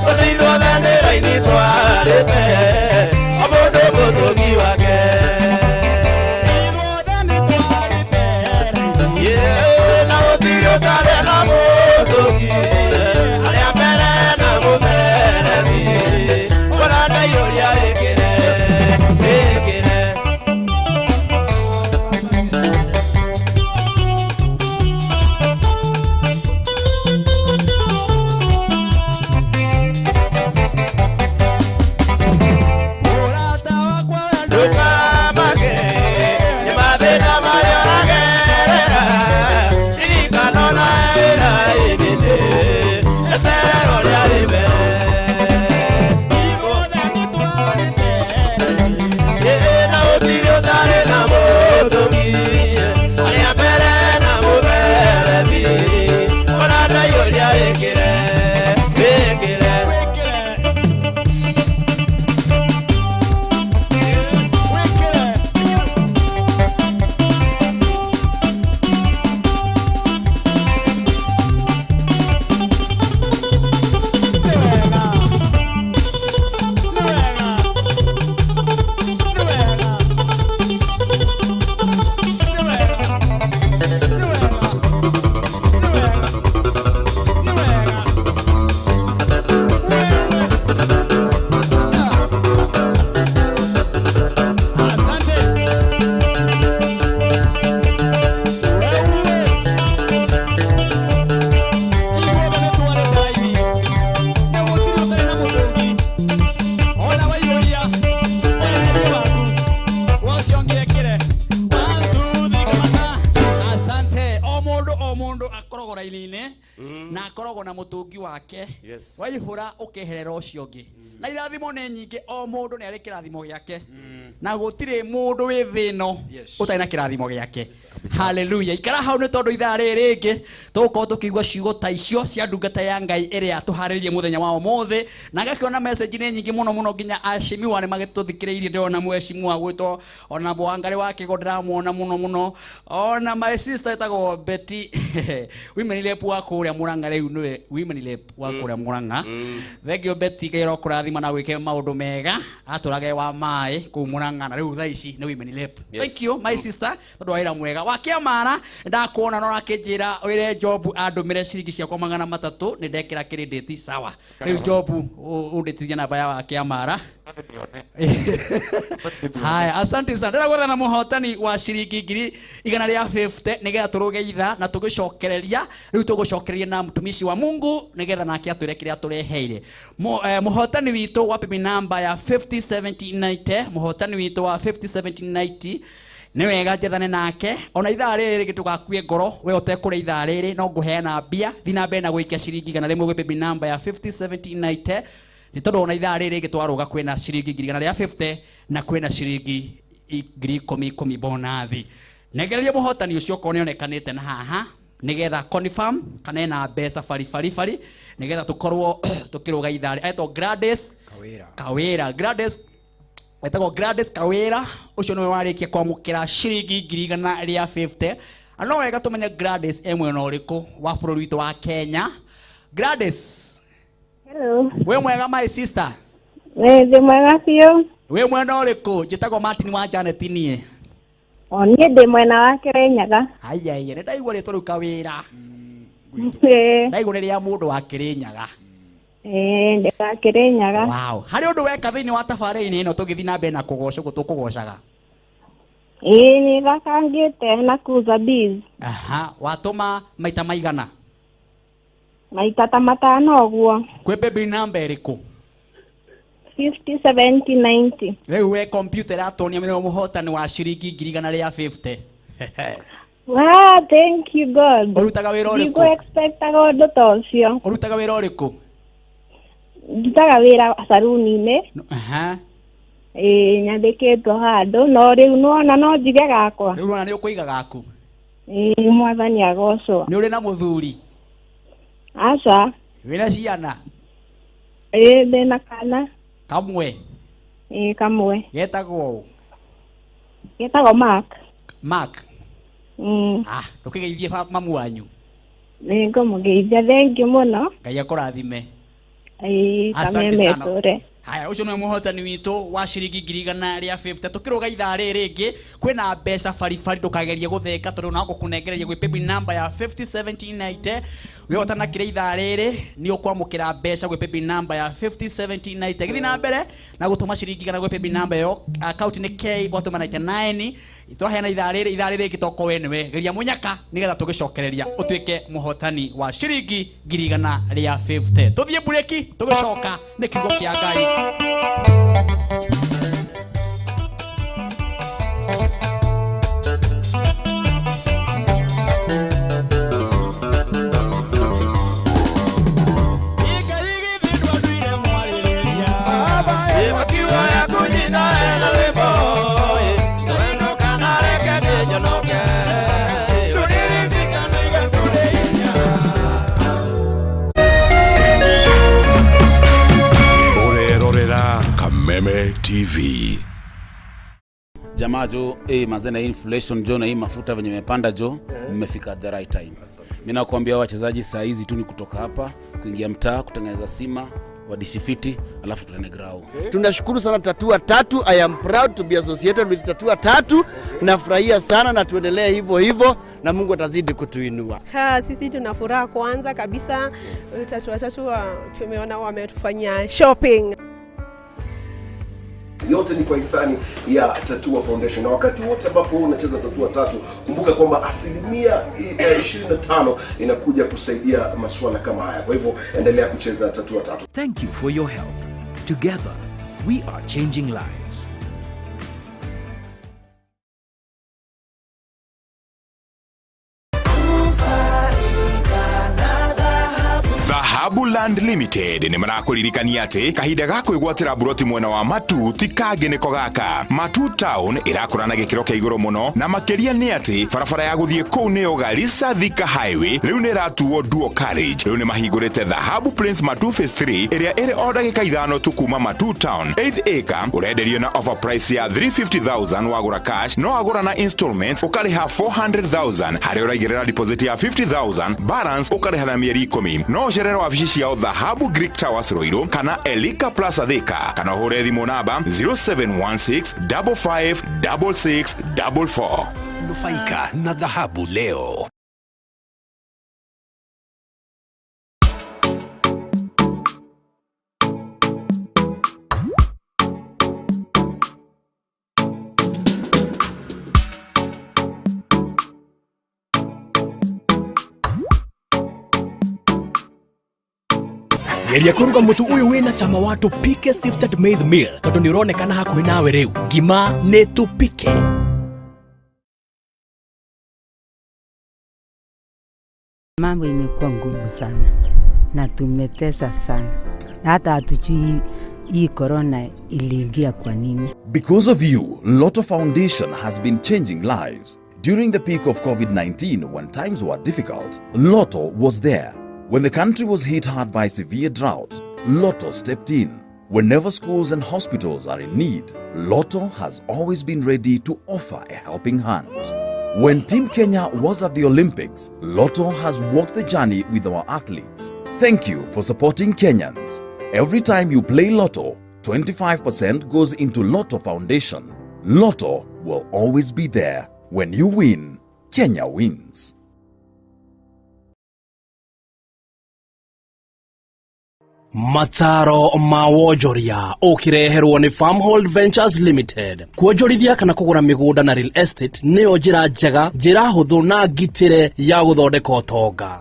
tondũ ithuothe nĩ raini twarĩte o mũndũ mũtũngi wake. Na gũtirĩ ũtarĩ na mũtũngi arĩa mbere na mũberethi ona ndaiyũria wĩkĩre wĩkĩre. Ndũkamake nĩ mathĩna marĩa ũragerera ririkana onawe wĩ raini-inĩ eterera ũrĩa wĩ mbere. Na gũtirĩ ũtarĩ na mũtũngi arĩa mbere na mũberethi ona ndaiyũria wĩkĩre wĩkĩre. Asante. O mundu o mundu akoragwo raini-inĩ na akoragwo na mũtũngi wake. Yes. Waihũra ũkeherera ũcio ũngĩ na irathimo nĩ nyingĩ o mũndũ nĩ arĩ kĩrathimo gĩake na gũtirĩ mũndũ wĩ thĩ ĩno Yes. ũtarĩ na kĩrathimo gĩake. Haleluya. Ikara hau nĩ tondũ ithaa rĩrĩ rĩngĩ tũgũkorwo tũkĩigua ciugo ta icio cia ndungata ya Ngai ĩrĩa tũharĩrĩirie mũthenya wa ũmũthĩ na ngakĩona message nĩ nyingĩ mũno mũno nginya acimiwa nĩ magĩtũthikĩrĩirie ndĩrona mweshimiwa gwĩtwo ona Mwangarĩ wa Kĩgo ndĩramuona mũno mũno ona my sister ĩtagwo Betty women rep wa kũrĩa Murang'a rĩu nĩwe women rep wa kũrĩa Murang'a. Thank you Betty Ngai arokũrathima na gwĩke maũndũ mega atũrage wa maĩ kũu Murang'a na rĩu thaa ici nĩ women rep. Yes. Thank you my sister tondũ wa wĩra mwega wa kĩamara ndakuona no akĩnjĩra wĩre Job andũmĩre ciringi ciakwa 300 nĩ ndekĩra credit sawa. Rĩu Job ũndĩtithia namba ya wa kĩamara. Haya, asante sana. Ndĩragwetha na mũhotani wa ciringi 150 nĩgetha tũrũge ithaa na tũgĩcokereria rĩu tũgũcokereria na mtumishi wa Mungu nĩgetha nake atwĩre kĩrĩa tũreheire. Mũhotani witũ wa pimi namba ya 507090 mũhotani witũ wa 507090 nĩ wega njethane nake ona ithaa rĩrĩ rĩngĩ ndũgakue ngoro we ũtekũrĩa ithaa rĩrĩ no ngũheana mbia thiĩ na mbere na gũikia ciringi 100 gwĩ pimi namba ya 507090 nĩ tondũ ona ithaa rĩrĩ rĩngĩ twarũga kwĩna ciringi 150 na kwĩna ciringi 10,000 bonathi. Nengereria mũhotani ũcio okorwo nĩonekanĩte na haha nĩgetha confirm kana ena mbeca bari bari bari nĩgetha tũkorwo tũkĩrũga ithaa rĩ. Etwo Gladys Kawira. Kawira. Gladys etagwo Gladys Kawira ũcio nĩwe warĩkia kwamũkĩra ciringi 150. Na no wega tũmenye Gladys e mwena ũrĩkũ wa bũrũri witũ wa Kenya. Gladys. Hello. Wĩ mwega my sister. Wĩ ndĩ mwega biũ. Wĩ mwena ũrĩkũ? Njĩtagwo Martin wa Janet niĩ. O niĩ ndĩ mwena wa Kĩrĩnyaga. Aiya, nĩ ndaigua rĩtwa rĩu Kawira. Ĩĩ. Ndaigua nĩ rĩa mũndũ wa Kĩrĩnyaga. Ĩĩ, ndĩ wa Kĩrĩnyaga. Wow. Harĩ ũndũ weka thĩinĩ wa tabarĩra-inĩ ĩno tũgĩthiĩ na mbere na kũgoca ũguo tũkũgocaga? Ĩĩ nĩ thakangĩte na kuza biz. Aha, watũma maita maigana? Maita ta matano ũguo. Kwĩ baby number ĩrĩkũ? 50 70 90. Rĩu we computer ĩratuonia nĩwe mũhotani wa ciringi 150,000. Wow, thank you God. Ũrutaga wĩra ũrĩkũ? Ndigũ expectaga ũndũ ta ũcio. Ũrutaga wĩra ũrĩkũ? Ndutaga wĩra saruni-inĩ. Aha. Ĩĩ nyandĩkĩtwo handũ no rĩu nĩwona no njige gakwa. Rĩu nĩwona nĩ ũkũiga gaku. Ĩĩ mwathani agocwo. Nĩ ũrĩ na mũthuri? Aca. Wĩna ciana? Ĩĩ ndĩna kana. Kamwe? Ĩĩ kamwe. Getagwo ũ? Getagwo Mark. Mark? Mm. Ah, ndũkĩgeithie mamu wanyu. Nĩngũmũgeithia, thank you mũno. Ngai akũrathime. Ĩĩ Asante sana. kameme. Haya, ucio nĩwe mũhotani witũ wa ciringi 150,000. Tũkĩrũga ithaa rĩrĩ rĩngĩ kwĩna mbeca baribari, ndũkagerie gũtheka tondũ no ngũkũnengereria gwĩ paybill number ya 501790. Wĩhotana kĩrĩa ithaa rĩrĩ nĩ ũkwamũkĩra mbeca gwĩ paybill number ya 501790. Gĩthiĩ na mbere na gũtũma ciringi 100 gwĩ paybill number ĩyo. Account nĩ K watũma 99. Twaheana ithaa rĩrĩ, ithaa rĩrĩ rĩngĩ tokorwo we nĩwe. Geria mũnyaka nĩgetha tũgĩcokereria ũtuĩke mũhotani wa ciringi 150,000. Tũthiĩ bureki tũgĩcoka nĩ kiugo kĩa Ngai. Kameme TV. Jamaa jo, mazena inflation jo na hii mafuta venye imepanda jo, mmefika at the right time. Mimi nakwambia wachezaji saa hizi tu ni kutoka hapa kuingia mtaa kutengeneza sima wadishifiti alafu tutane grau. Tunashukuru sana Tatua Tatu. I am proud to be associated with Tatua Tatu. Nafurahia sana na tuendelee hivyo hivyo na Mungu atazidi kutuinua. Ha, sisi tuna furaha kwanza kabisa. Tatua Tatu tumeona wametufanyia shopping. Yote ni kwa hisani ya Tatua Foundation. Na wakati wote ambapo unacheza Tatua Tatu, kumbuka kwamba 25% inakuja kusaidia masuala kama haya. Kwa hivyo endelea kucheza Tatua Tatu. Thank you for your help. Together we are changing lives. Dhahabu Land Limited nĩ marakuririkania atĩ kahinda ga kwĩgwatĩra buroti mwena wa Matu ti kangĩ nĩko gaka. Matu Town ĩrakũra na gĩkĩro kĩa igũrũ mũno, na makĩria nĩ atĩ barabara ya gũthiĩ kũu nĩyo Garissa Thika Highway rĩu nĩ ĩratuo Dual Carriage. Rĩu nĩ mahingũrĩte Dhahabu Plains Matu Phase 3 ĩrĩa ĩrĩ o ndagĩka 5 tu kuma Matu Town. 8 acre ũrenderio na offer price ya 350,000 wagũra cash, no wagũra na installments ũkarĩha 400,000 harĩa ũraigĩrĩra deposit ya 50,000, balance ũkarĩha na mĩeri 10. No ũcerere wabici ciao Dhahabu Greek Towers Ruiru kana Elika Plaza Thika, kana ũhũre thimũ namba 0716 55 66 44. Nufaika na Dhahabu leo. Geria kuruga mutu uyu wina cama wa Tupike Sifted Maize Meal tondu ni uronekana hakuhi nawe riu. Ngima ni Tupike. Mambo imekuwa ngumu sana na tumetesa sana, na hata hatujui hii corona iliingia kwa nini. Because of you, Lotto Foundation has been changing lives. During the peak of COVID-19, when times were difficult, Lotto was there. When the country was hit hard by severe drought, Lotto stepped in. Whenever schools and hospitals are in need, Lotto has always been ready to offer a helping hand. When Team Kenya was at the Olympics, Lotto has walked the journey with our athletes. Thank you for supporting Kenyans. Every time you play Lotto, 25% goes into Lotto Foundation. Lotto will always be there. When you win, Kenya wins. Mataro ma wonjoria ũkĩreherwo nĩ Farmhold Ventures Limited. Kuonjorithia kana kũgũra mĩgũnda na real estate nĩyo njĩra njega, njĩra hũthũ na ngitĩre ya gũthondeka ũtonga.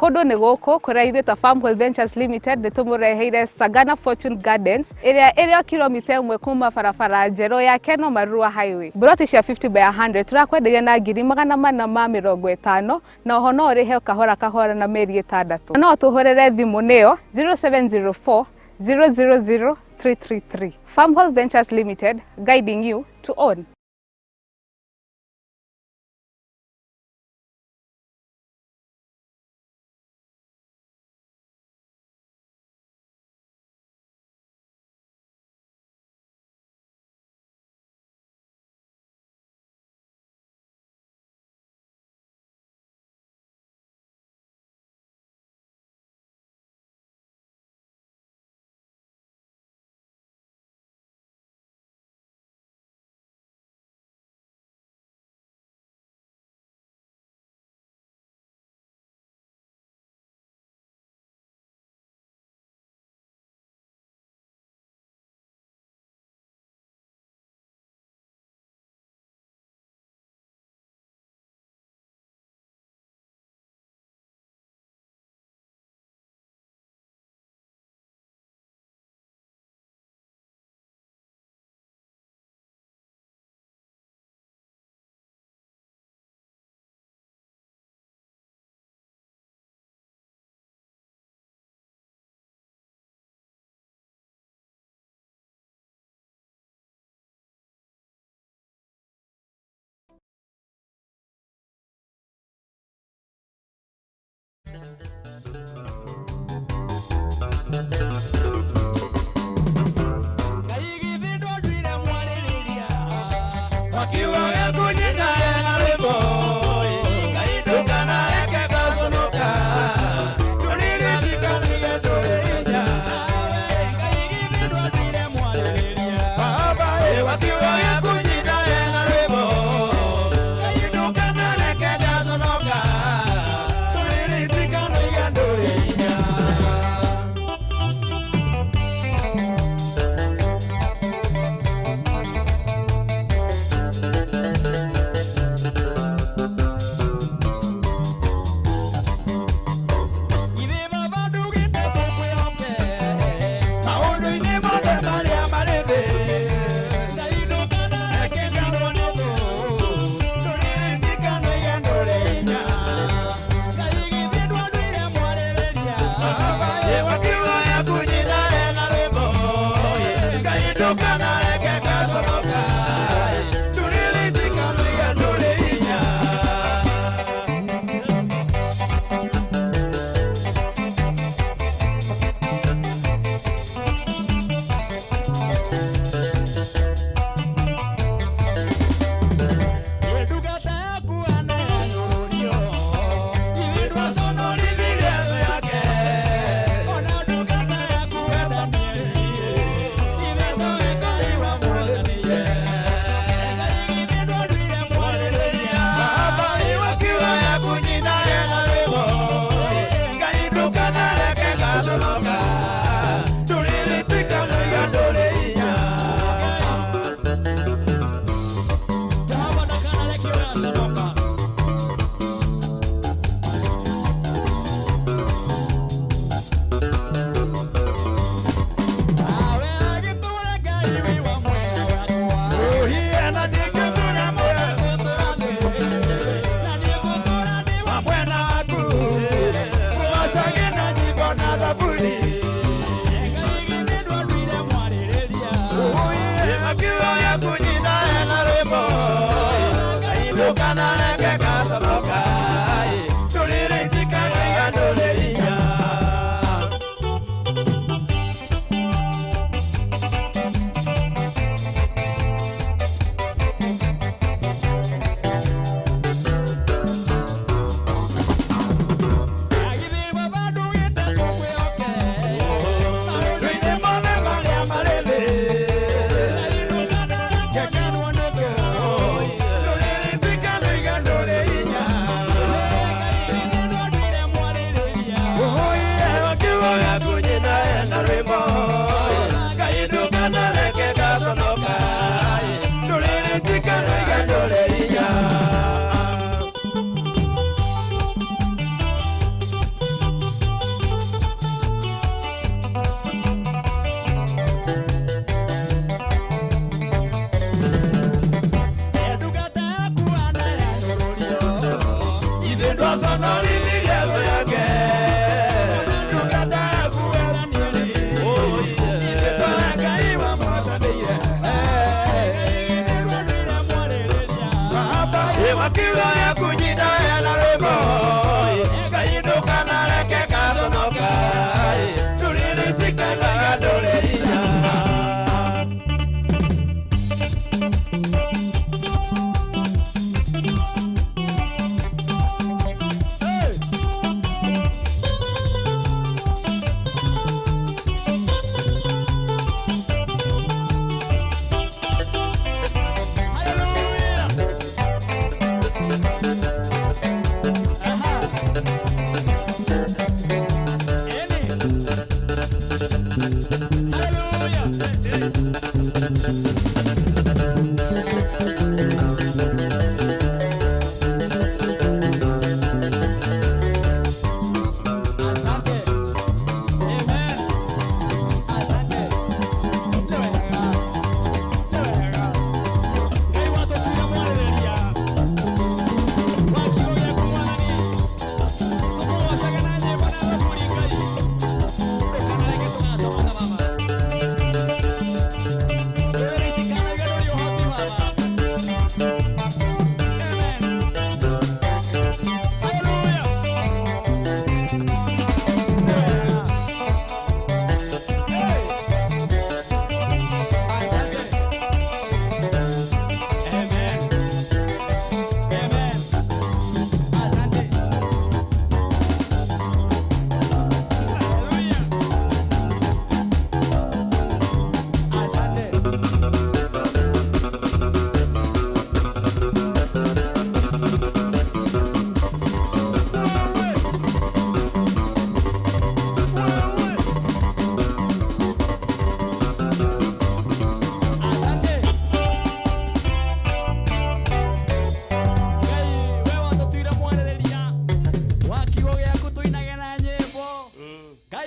Kũndũ nĩ gũkũ kũrĩa ithuĩ ta Farmhold Ventures Limited nĩ tũmũreheire Sagana Fortune Gardens ĩrĩa ĩrĩ o kilomita 1 kuma barabara njerũ ya Keno Marua Highway. Mburoti cia 50 by 100 tũrakwenderia na 450,000 na oho no ũrĩhe kahora kahora na mĩeri 6. No tũhũrĩre thimũ nĩyo 0704 000 333. Farmhold Ventures Limited, guiding you to own.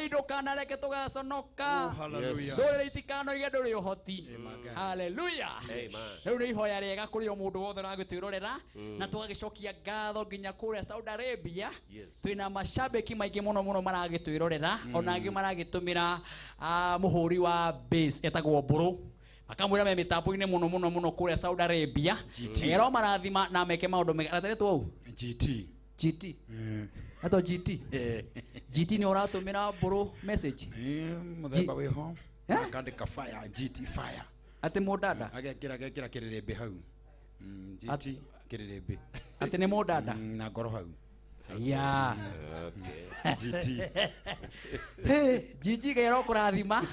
Ngai ndũkanareke tũgaconoka. Hallelujah. Ndũrĩrĩ itikanoige ndũrĩ ũhoti. Hallelujah. Rĩu nĩ ihoya rĩega kũrĩ o mũndũ wothe ũragĩtwĩrorera na tũgagĩcokia ngatho nginya kũrĩa Saudi Arabia. Twĩna mashabiki maingĩ mũno mũno maragĩtwĩrorera ona angĩ maragĩtũmĩra mũhũri wa bass etagwo Mbũrũ makamwĩra me mĩtambo-inĩ mũno mũno mũno kũrĩa Saudi Arabia. Ero marathima na meke maũndũ mega. Aratĩrĩtwo ũũ? GT. GT. Ato GT. GT nĩ ũratũmĩra Mbũrũ message. Mũthemba wĩho. Akandĩka fire GT fire. Atĩ mũndanda. Agekĩra kĩrĩrĩmbĩ hau. GT kĩrĩrĩmbĩ. Atĩ nĩ mũndanda. Na ngoro hau. Ya. Okay. GT. Hey, GT gero kũrathima.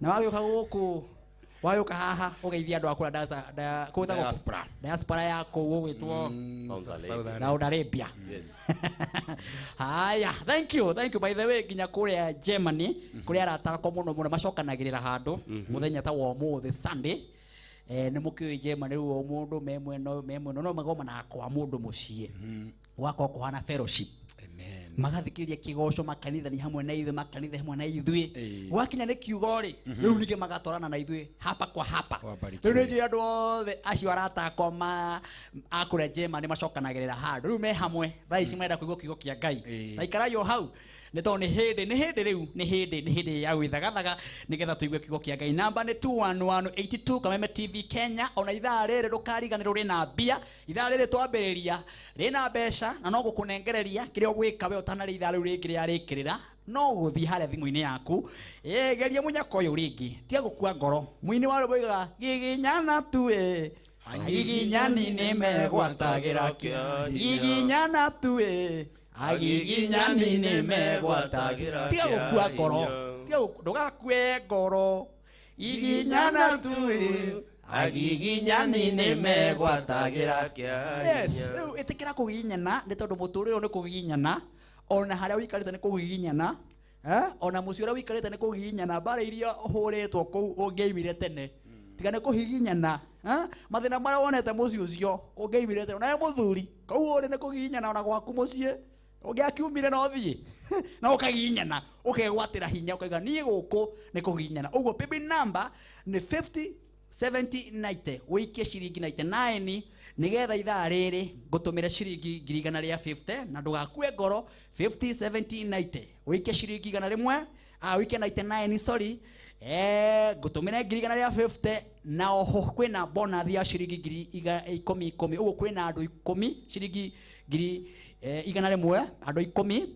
Na wagĩũka gũkũ wagĩũka haha ũgeithia andũ a kũrĩa diaspora. Diaspora ya kũu ũgwĩtwo Saudi Arabia. Yes. Haya, thank you. Thank you by the way nginya kũrĩa Germany kũrĩa arata akwa mũno mũno macokanagĩrĩra handũ mũthenya ta wa ũmũthĩ Sunday. Nĩ mũkĩũĩ Germany rĩu o mũndũ me mwena no magomanaga kwa mũndũ mũciĩ. Gwakorwo kũhana fellowship. Amen. Magathikĩrĩria kĩgoco makanitha hamwe na ithuĩ makanitha hamwe na ithuĩ gwakinya nĩ kiugo rĩ rĩu ningĩ magatwarana na ithuĩ hapa kwa hapa. Rĩu nĩ njũĩ andũ othe acio arata akwa ma a kũrĩa Germany macokanagĩrĩra handũ rĩu me hamwe thaa ici marenda kũigua kiugo kĩa Ngai na ikarai o hau nĩ tondũ nĩ hĩndĩ rĩu nĩ hĩndĩ ya gwĩthagathaga nĩgetha tũigue kiugo kĩa Ngai. Namba nĩ 21182 Kameme TV Kenya. Ona ithaa rĩrĩ ndũkariganĩrwo rĩna mbia, ithaa rĩrĩ twambĩrĩria rĩna mbeca na no gũkũnengereria kĩrĩa ũgwĩka we ũtanarĩ ithaa rĩu rĩngĩ rĩarĩkĩrĩra no gũthiĩ harĩa thimũ-inĩ yaku geria mũnyaka ũyũ rĩngĩ tiga gũkua ngoro. Mũini wa rwĩmbo oigaga giginyana tu ĩ agiginyani nĩ megwatagĩra giginyana tu ĩ agiginyani nĩ megwatagĩra. Tiga gũkua ngoro, ndũgakue ngoro giginyana tu ĩ agiginyani nĩ megwatagĩra. Yes, rĩu ĩtĩkĩra kũgiginyana nĩ tondũ mũtũrĩre ũyũ nĩ kũgiginyana ona harĩa ũikarĩte nĩ kũgiginyana ona mũciĩ ũrĩa ũikarĩte nĩ kũgiginyana mbara iria ũhũrĩtwo kũu ũngĩaimire tene tiga nĩ kũhihinyana mathĩna marĩa wonete mũciĩ ũcio ũngĩaimire tene onawe mũthuri kũu ũrĩ nĩ kũgiginyana ona gwaku mũciĩ ũngĩakiumire no thiĩ na ũkagiginyana ũkegwatĩra hinya ũkauga niĩ gũkũ nĩ kũgiginyana. Ũguo paybill number nĩ 50 70 90 ũikie ciringi 99 nĩgetha ithaa rĩrĩ ngũtũmĩre ciringi 150 na ndũgakue ngoro 50 70 90 ũikie ciringi 100 ũikie 99 sorry ngũtũmĩre 150 na oho kwĩna bonus ya ciringi 10,000 ũguo kwĩna andũ 10 ciringi 100 andũ 10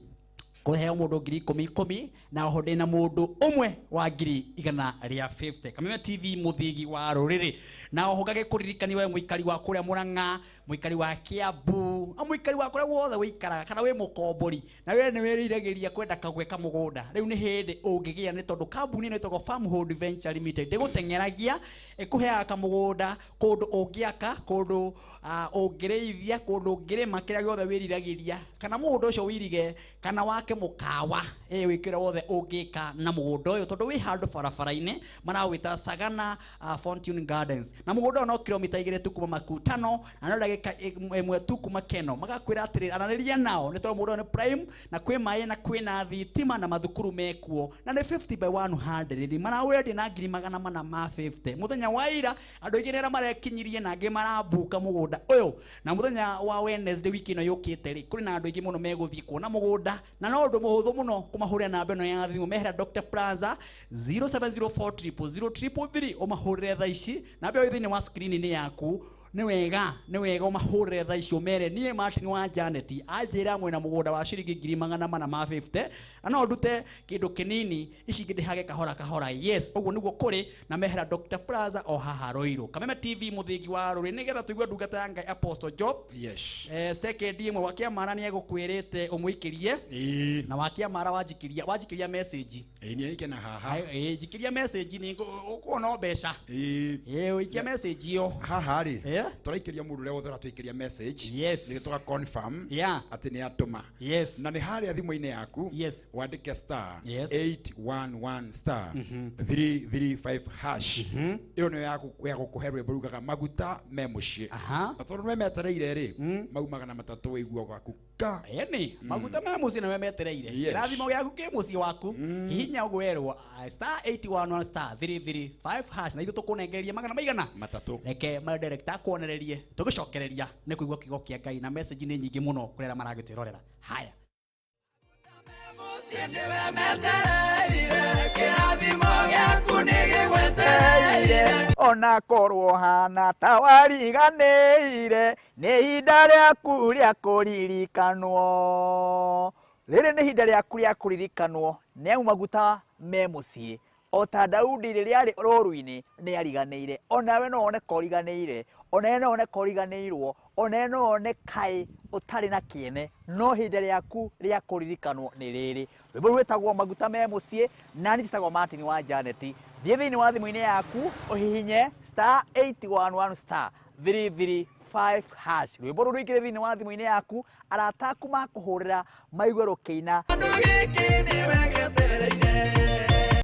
kũheo mũndũ 10,000 na oho ndĩna mũndũ ũmwe wa 150. Kameme TV mũthigi wa rũrĩrĩ na oho ngagĩkũririkania we mũikari wa kũrĩa Mũrang'a, mũikari wa Kiambu, mũikari wa kũrĩa wothe wĩikaraga kana wĩ mũkombori na we nĩ wĩriragĩria kwenda kagweka mũgũnda rĩu nĩ hĩndĩ ũngĩgĩa nĩ tondũ kambuni ĩno ĩtagwo Farmhold Venture Limited ndĩgũteng'eragia ĩkũheaga kamũgũnda kũndũ ũngĩaka kũndũ ũngĩrĩithia kũndũ ũngĩrĩma kĩrĩa gĩothe wĩriragĩria kana mũgũnda ũcio wĩirige kana wake mũkawa wĩkĩre wothe ũngĩka na mũgũnda ũyũ tondũ wĩ handũ barabara-inĩ marawĩta Sagana Fortune Gardens na mũgũnda ũyũ no kilomita 2 tu kuma Makutano na no ndagĩka 1 tu kuma Keno. Magakwĩra atĩrĩ aranĩria nao nĩ tondũ mũgũnda ũyũ nĩ prime na kwĩ maĩ na kwĩna thitima na mathukuru mekuo na nĩ 50 by 100 marawendia na 450. Mũthenya wa ira andũ aingĩ nĩ arĩa marekinyirie na angĩ marambuka mũgũnda ũyũ na mũthenya wa Wednesday wiki ĩno yũkĩte rĩ kũrĩ na andũ aingĩ mũno megũthiĩ kuona mũgũnda na no ũndũ mũhũthũ mũno kũmahũrĩra namba ĩno ya thimũ mehera Dr. Plaza 0704 000 ũmahũrĩre thaa ici namba ĩyo ĩ thĩinĩ wa screen-inĩ yaku. Nĩ wega ũmahũrĩre thaa ici ũmere niĩ Martin wa Janet anjĩra mwĩna mũgũnda wa ciringi 450 na no ndute kĩndũ kĩnini ici ingĩ ndĩhage kahora kahora. Yes, ũguo nĩguo kũrĩ na mehera Dr. Plaza o haha Ruiru. Kameme TV mũthĩgi wa rũrĩrĩ nĩgetha tũigue ndungata ya Ngai Apostle Job. Yes. Second ĩmwe wa Kĩamara nĩ egũkwĩrĩte ũmũikĩrie na wa Kĩamara wanjikĩria message niĩ ikena haha njikĩria message nĩ ũkuona mbeca ũikie message ĩyo haha rĩ tũraikĩria mũndũ ũrĩa wothe ũratũikĩria message. Yes. Nĩ tũga confirm atĩ nĩ atũma. Yes. Na nĩ harĩa thimũ-inĩ yaku. Yes. Wandĩke star Yes. 811 star 335 hash. Ĩyo nĩyo ya gũkũhe rwĩmbo rugaga maguta me mũciĩ. Na tondũ nĩwe metereire rĩ mau 300 wĩiguo gwaku Changamka. Eni maguta me muciĩ nĩwe metereire. Yes. Kĩrathimo gĩaku kĩ mũciĩ waku. Hihinya ũgwerwo star 811 star 335 hash na ithuĩ tũkũnengereria magana maigana matatũ. Reke my director akuonererie tũgĩcokereria nĩ kũigua kiugo kĩa Ngai na message nĩ nyingĩ mũno kũrĩ arĩa maragĩtwĩrorera. Haya. Ona korwo hana ta wariganĩire nĩ ihinda rĩaku rĩa kũririkanwo. Rĩrĩ nĩ ihinda rĩaku rĩa kũririkanwo nĩ amu maguta me mũciĩ. O ta Daudi rĩrĩa arĩ rũru-inĩ nĩ ariganĩire. Onawe no wone ka ũriganĩire, onawe no wone ka ũriganĩirwo, onawe no wone kaĩ ũtarĩ na kĩene, no ihinda rĩaku rĩa kũririkanwo nĩ rĩrĩ. Rwĩmbo rũu rwĩtagwo maguta me mũciĩ, na niĩ njĩtagwo Martin wa Janet. Thiĩ thĩinĩ wa thimũ-inĩ yaku ũhihinye star 811 star 335 hash. Rwĩmbo rũu rũingĩre thĩinĩ wa thimũ-inĩ yaku, arata aku makũhũrĩra maigue rũkĩina.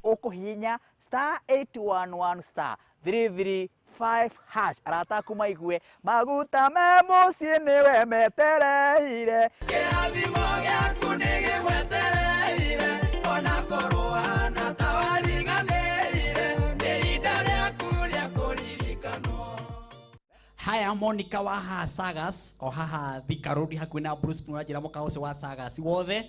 Ũkũhihinya star 811 star 335 hash. Arata aku maigue maguta me mũciĩ nĩwe metereire. Kĩrathimo gĩaku nĩ gĩgwetereire, ona korwo hana ta wariganĩire, nĩ ihinda rĩaku rĩa kũririkanwo. Haya, Monica wa haha Sagas o haha Thika Road hakuhĩ na Bruce Mũranjĩra mũkawa ũcio wa Sagas wothe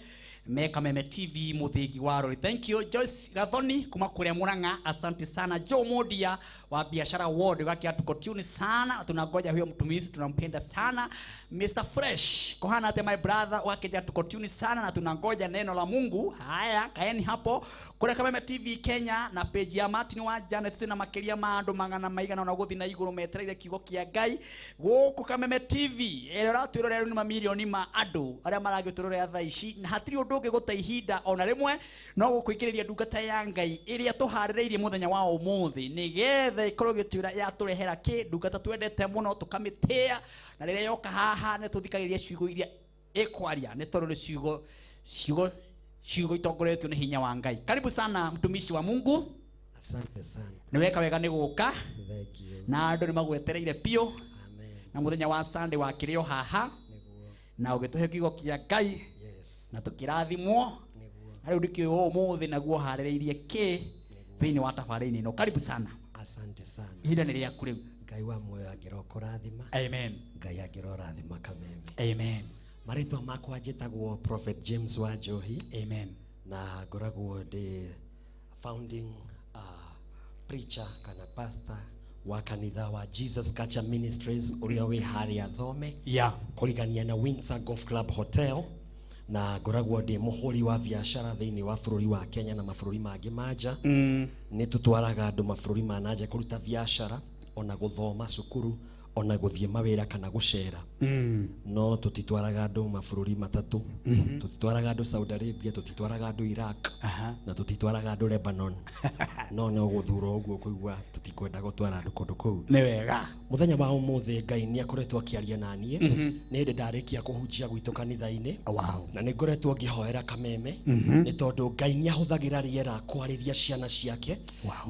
me Kameme TV mũthĩgi wa rori. Thank you Joyce Gathoni kuma kũrĩa Murang'a, asante sana. Joe Modia wa biashara ward wake tuko tune sana, tunangoja huyo mtumishi, tunampenda sana. Mr Fresh kohana ate my brother wake tuko tune sana na tunangoja neno la Mungu. Haya, kaeni hapo kũrĩa Kameme TV Kenya na page ya Martin wa Janet tuna makiria ma andu magana maigana ona guthi na iguru metereire kiugo kia Ngai guku Kameme TV ĩrĩa ũratwĩrorera rĩu nĩ mamirioni ma andũ arĩa maragĩtũrorera thaa ici na hatirĩ ũndũ ũngĩ gũte ihinda ona rĩmwe no gũkũingĩrĩria ndungata ya Ngai ĩrĩa tũharĩrĩirie mũthenya wa ũmũthĩ nĩgetha ĩkorwo ĩgĩtwĩra yatũrehera kĩ. Ndungata twendete mũno tũkamĩtĩa na rĩrĩa yoka haha nĩ tũthikagĩrĩria ciugo iria ĩkwaria nĩ tondũ nĩ ciugo ciugo ciugo itongoretio nĩ hinya wa Ngai. Karibu sana mtumishi wa Mungu. Asante sana. Nĩ weka wega nĩ gũka. Thank you. Na andũ nĩ magwetereire biũ. Na mũthenya wa Sunday wakĩrĩ o haha na ũgĩtũhe kiugo kĩa Ngai. Yes. Na tũkĩrathimwo. Na rĩu ndikĩũĩ ũmũthĩ naguo harĩrĩirie kĩ thĩinĩ wa tabarĩra-inĩ ĩno. Karibu sana. Asante sana. Ihinda nĩ rĩaku rĩu. Ngai wa muoyo angĩrokũrathima. Amen. Ngai angĩrorathima Kameme. Amen. Marĩtwa makwa njĩtagwo Prophet James wa Njohi. Amen. Na ngoragwo ndĩ founding preacher kana pastor wa kanitha wa Jesus Culture Ministries ũrĩa wĩ harĩa Thome. Yeah. Kũrigania na Windsor Golf Club Hotel. Na ngoragwo ndĩ mũhũri wa biacara thĩinĩ wa bũrũri wa Kenya na mabũrũri mangĩ ma nja. Nĩ tũtwaraga andũ mabũrũri ma na nja kũruta biacara ona gũthoma cukuru ona gũthiĩ mawĩra kana gũcera. No tũtitwaraga andũ mabũrũri matatũ. Tũtitwaraga andũ Saudi Arabia, tũtitwaraga andũ Iraq, na tũtitwaraga andũ Lebanon. No no gũthura ũguo kũigua tũtikwenda gũtwara andũ kũndũ kũu. Nĩ wega. Mũthenya wa ũmũthĩ Ngai nĩ akoretwo akĩaria na niĩ. Nĩ hĩndĩ ndarĩkia kũhunjia gwitũ kanitha-inĩ. Wow. Na nĩ ngoretwo ngĩhoera Kameme. Nĩ tondũ Ngai nĩ ahũthagĩra rĩera kwarĩria ciana ciake.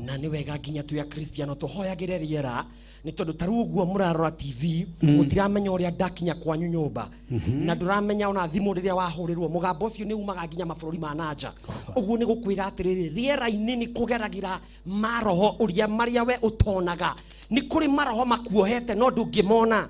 Na nĩ wega nginya twĩ Akristiano tũhoyagĩre rĩera nĩ tondũ ta rĩu ũguo mũrarora TV mũtiramenya ũrĩa ndakinya kwanyu nyũmba na ndũramenya ona thimũ rĩrĩa wahũrĩrwo mũgambo ũcio nĩ umaga nginya mabũrũri ma na nja. Ũguo nĩ gũkwĩra atĩrĩrĩ, rĩera-inĩ nĩ kũgeragĩra maroho ũrĩa marĩa we ũtonaga. Nĩ kũrĩ maroho makuohete no ndũngĩmona.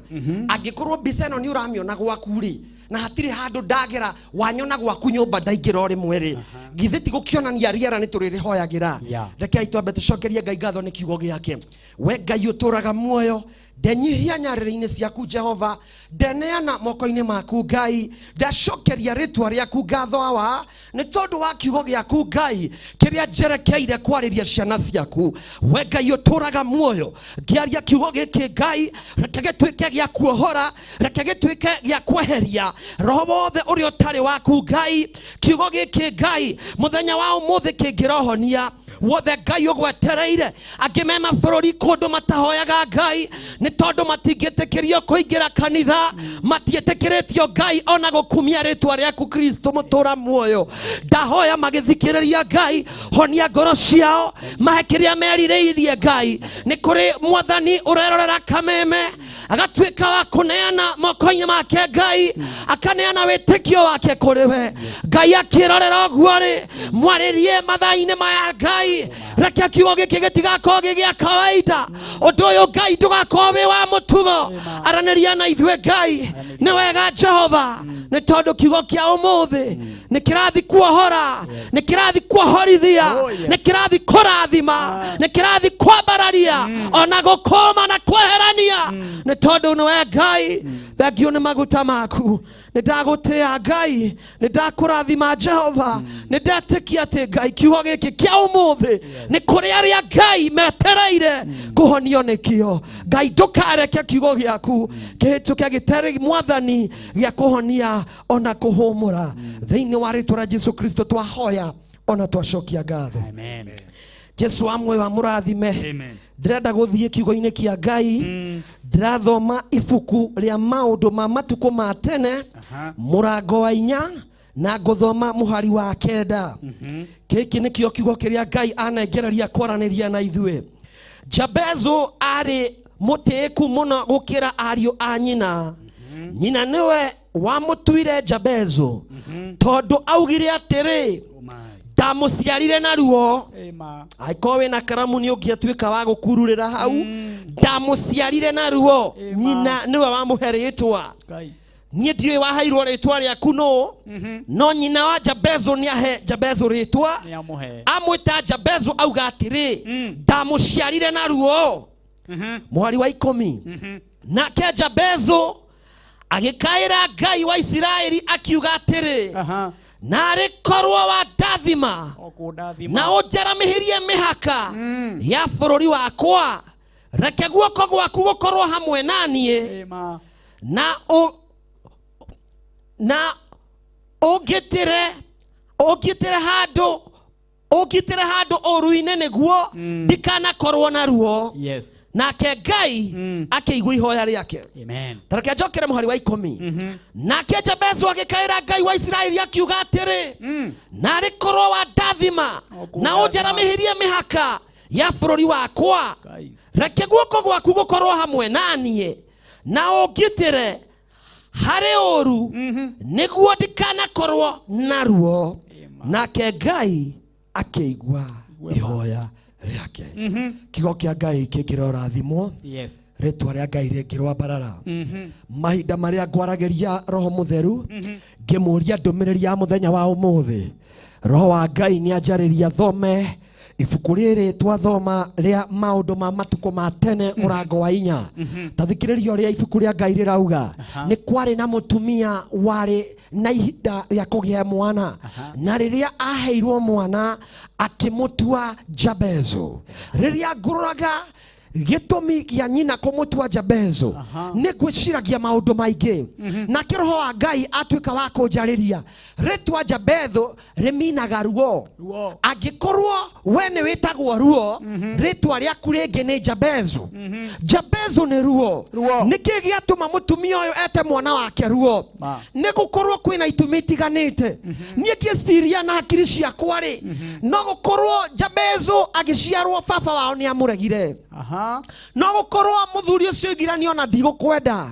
Angĩkorwo mbica ĩno nĩ ũramĩona gwaku rĩ, na hatirĩ handũ ndagera wanyona gwaku nyũmba ndaingĩra o rĩmwe rĩ, githĩ ti gũkĩonania rĩera nĩ tũrĩrĩhoyagĩra. Rekei twambe tũcokerie Ngai ngatho nĩ kiugo gĩake. We Ngai ũtũraga muoyo, ndenyihia nyarĩrĩ-inĩ ciaku Jehova, ndeneana moko-inĩ maku Ngai, ndacokeria rĩtwa rĩaku ngatho awa nĩ tondũ wa kiugo gĩaku Ngai kĩrĩa njerekeire kwarĩria ciana ciaku. We Ngai ũtũraga muoyo, ngĩaria kiugo gĩkĩ Ngai, reke gĩtuĩke gĩa kuohora, reke gĩtuĩke gĩa kweheria roho wothe ũrĩa ũtarĩ waku Ngai. Kiugo gĩkĩ Ngai mũthenya wa ũmũthĩ kĩngĩrohonia Wothe Ngai ũgwetereire. Angĩ me mabũrũri kũndũ matahoyaga Ngai nĩ tondũ matingĩtĩkĩrio kũingĩra kanitha, matiĩtĩkĩrĩtio Ngai ona gũkumia rĩtwa rĩaku Kristo mũtũra muoyo. Ndahoya magĩthikĩrĩria Ngai, honia ngoro ciao, mahe kĩrĩa merirĩirie Ngai. Nĩ kũrĩ mwathani ũrerorera kameme agatuĩka wa kũneana moko-inĩ make Ngai, akaneana wĩtĩkio wake kũrĩ we. Ngai akĩrorera ũguo rĩ, mwarĩrie mathaa-inĩ maya Ngai, reke kiugo gĩkĩ gĩtigakorwo gĩ gĩa kawaida. Ũndũ ũyũ Ngai ndũgakorwo wĩ wa mũtugo. Aranĩria na ithuĩ Ngai, nĩ wega Jehova, nĩ tondũ kiugo kĩa ũmũthĩ nĩ kĩrathi kuohora, nĩ kĩrathi kuohorithia, nĩ kĩrathi kũrathima, nĩ kĩrathi kwambararia, ona gũkũma na kweherania, nĩ tondũ nĩwe Ngai. Thengio nĩ maguta maku. Nĩ ndagũtĩa Ngai, nĩ ndakũrathima Jehova, nĩ ndetĩkia atĩ Ngai kiugo gĩkĩ kĩa ũmũthĩ nĩ kũrĩ arĩa Ngai metereire kũhonio nĩkĩo. Ngai ndũkareke kiugo gĩaku kĩhĩtũke gĩtarĩ mwathani gĩa kũhonia ona kũhũmũra. Thĩinĩ wa rĩtwa rĩa Jesu Kristo twahoya ona twacokia ngatho. Amen. Jesu wa muoyo amũrathime. Amen. Ndĩrenda gũthiĩ kiugo-inĩ kĩa Ngai. Ndĩrathoma ibuku rĩa maũndũ ma matukũ ma tene mũrango wa 4 na ngũthoma mũhari wa 9. Gĩkĩ nĩkĩo kiugo kĩrĩa Ngai anengereria kwaranĩria na ithuĩ. Jabezu arĩ mũtĩĩku mũno gũkĩra ariũ a nyina. Nyina nĩwe wamũtuire Jabezu tondũ augire atĩrĩ, ndamũciarire na ruo. Angĩkorwo wĩna karamu nĩ ũngĩatuĩka wa gũkururĩra hau. Ndamũciarire na ruo, nyina nĩwe wamũhe rĩtwa. Niĩ ndiũĩ waheirwo rĩtwa rĩaku nũ, no nyina wa Jabezu nĩahe Jabezu rĩtwa. Amwĩta Jabezu auga atĩrĩ, ndamũciarire na ruo. Mũhari wa 10. Nake Jabezu agĩkaĩra Ngai wa Isiraeli akiuga atĩrĩ, narĩ korwo wandathima na ũnjaramĩhĩrie mĩhaka ya bũrũri wakwa, reke guoko gwaku gũkorwo hamwe na niĩ, na ũngitĩre handũ ũngitĩre handũ ũru-inĩ nĩguo ndikanakorwo na ruo. Yes. Nake Ngai akĩigua ihoya rĩake. Amen. Ta reke njokere mũhari wa 10. Nake Jabezu agĩkaĩra Ngai wa Isiraeli akiuga atĩrĩ, narĩ korwo wandathima na ũnjaramĩhĩrie mĩhaka ya bũrũri wakwa, reke guoko gwaku gũkorwo hamwe na niĩ na ũngitĩre harĩ ũru nĩguo ndikanakorwo na ruo. Nake Ngai akĩigua ihoya rĩake. Kiugo kĩa Ngai kĩngĩrorathimwo. Yes. Rĩtwa rĩa Ngai rĩngĩrwambarara. Mahinda marĩa ngwaragĩria Roho Mũtheru, ngĩmũria ndũmĩrĩri ya mũthenya wa ũmũthĩ, Roho wa Ngai nĩanjarĩria thome ibuku rĩrĩ twathoma rĩa maũndũ ma matukũ ma tene mũrango wa 4. Ta thikĩrĩria ũrĩa ibuku rĩa Ngai rĩrauga. Nĩ kwarĩ na mũtumia warĩ na ihinda rĩa kũgĩa mwana, na rĩrĩa aheirwo mwana akĩmũtua Jabezu. Rĩrĩa ngũroraga gĩtũmi kĩa nyina kũmũtua Jabezu nĩ gwĩciragia maũndũ maingĩ. Nake Roho wa Ngai atuĩka wa kũnjarĩria, rĩtwa Jabethu rĩminaga ruo. Angĩkorwo we nĩ wĩtagwo ruo, rĩtwa rĩaku rĩngĩ nĩ Jabezu. Jabezu nĩ ruo. Nĩkĩ gĩatũma mũtumia ũyũ ete mwana wake ruo? Nĩ gũkorwo kwĩna itũmi itiganĩte. Niĩ ngĩciria na hakiri ciakwa rĩ, no gũkorwo Jabezu agĩciarwo baba wao nĩ amũregire. No gũkorwo mũthuri ũcio oigire niĩ ona ndigũkwenda,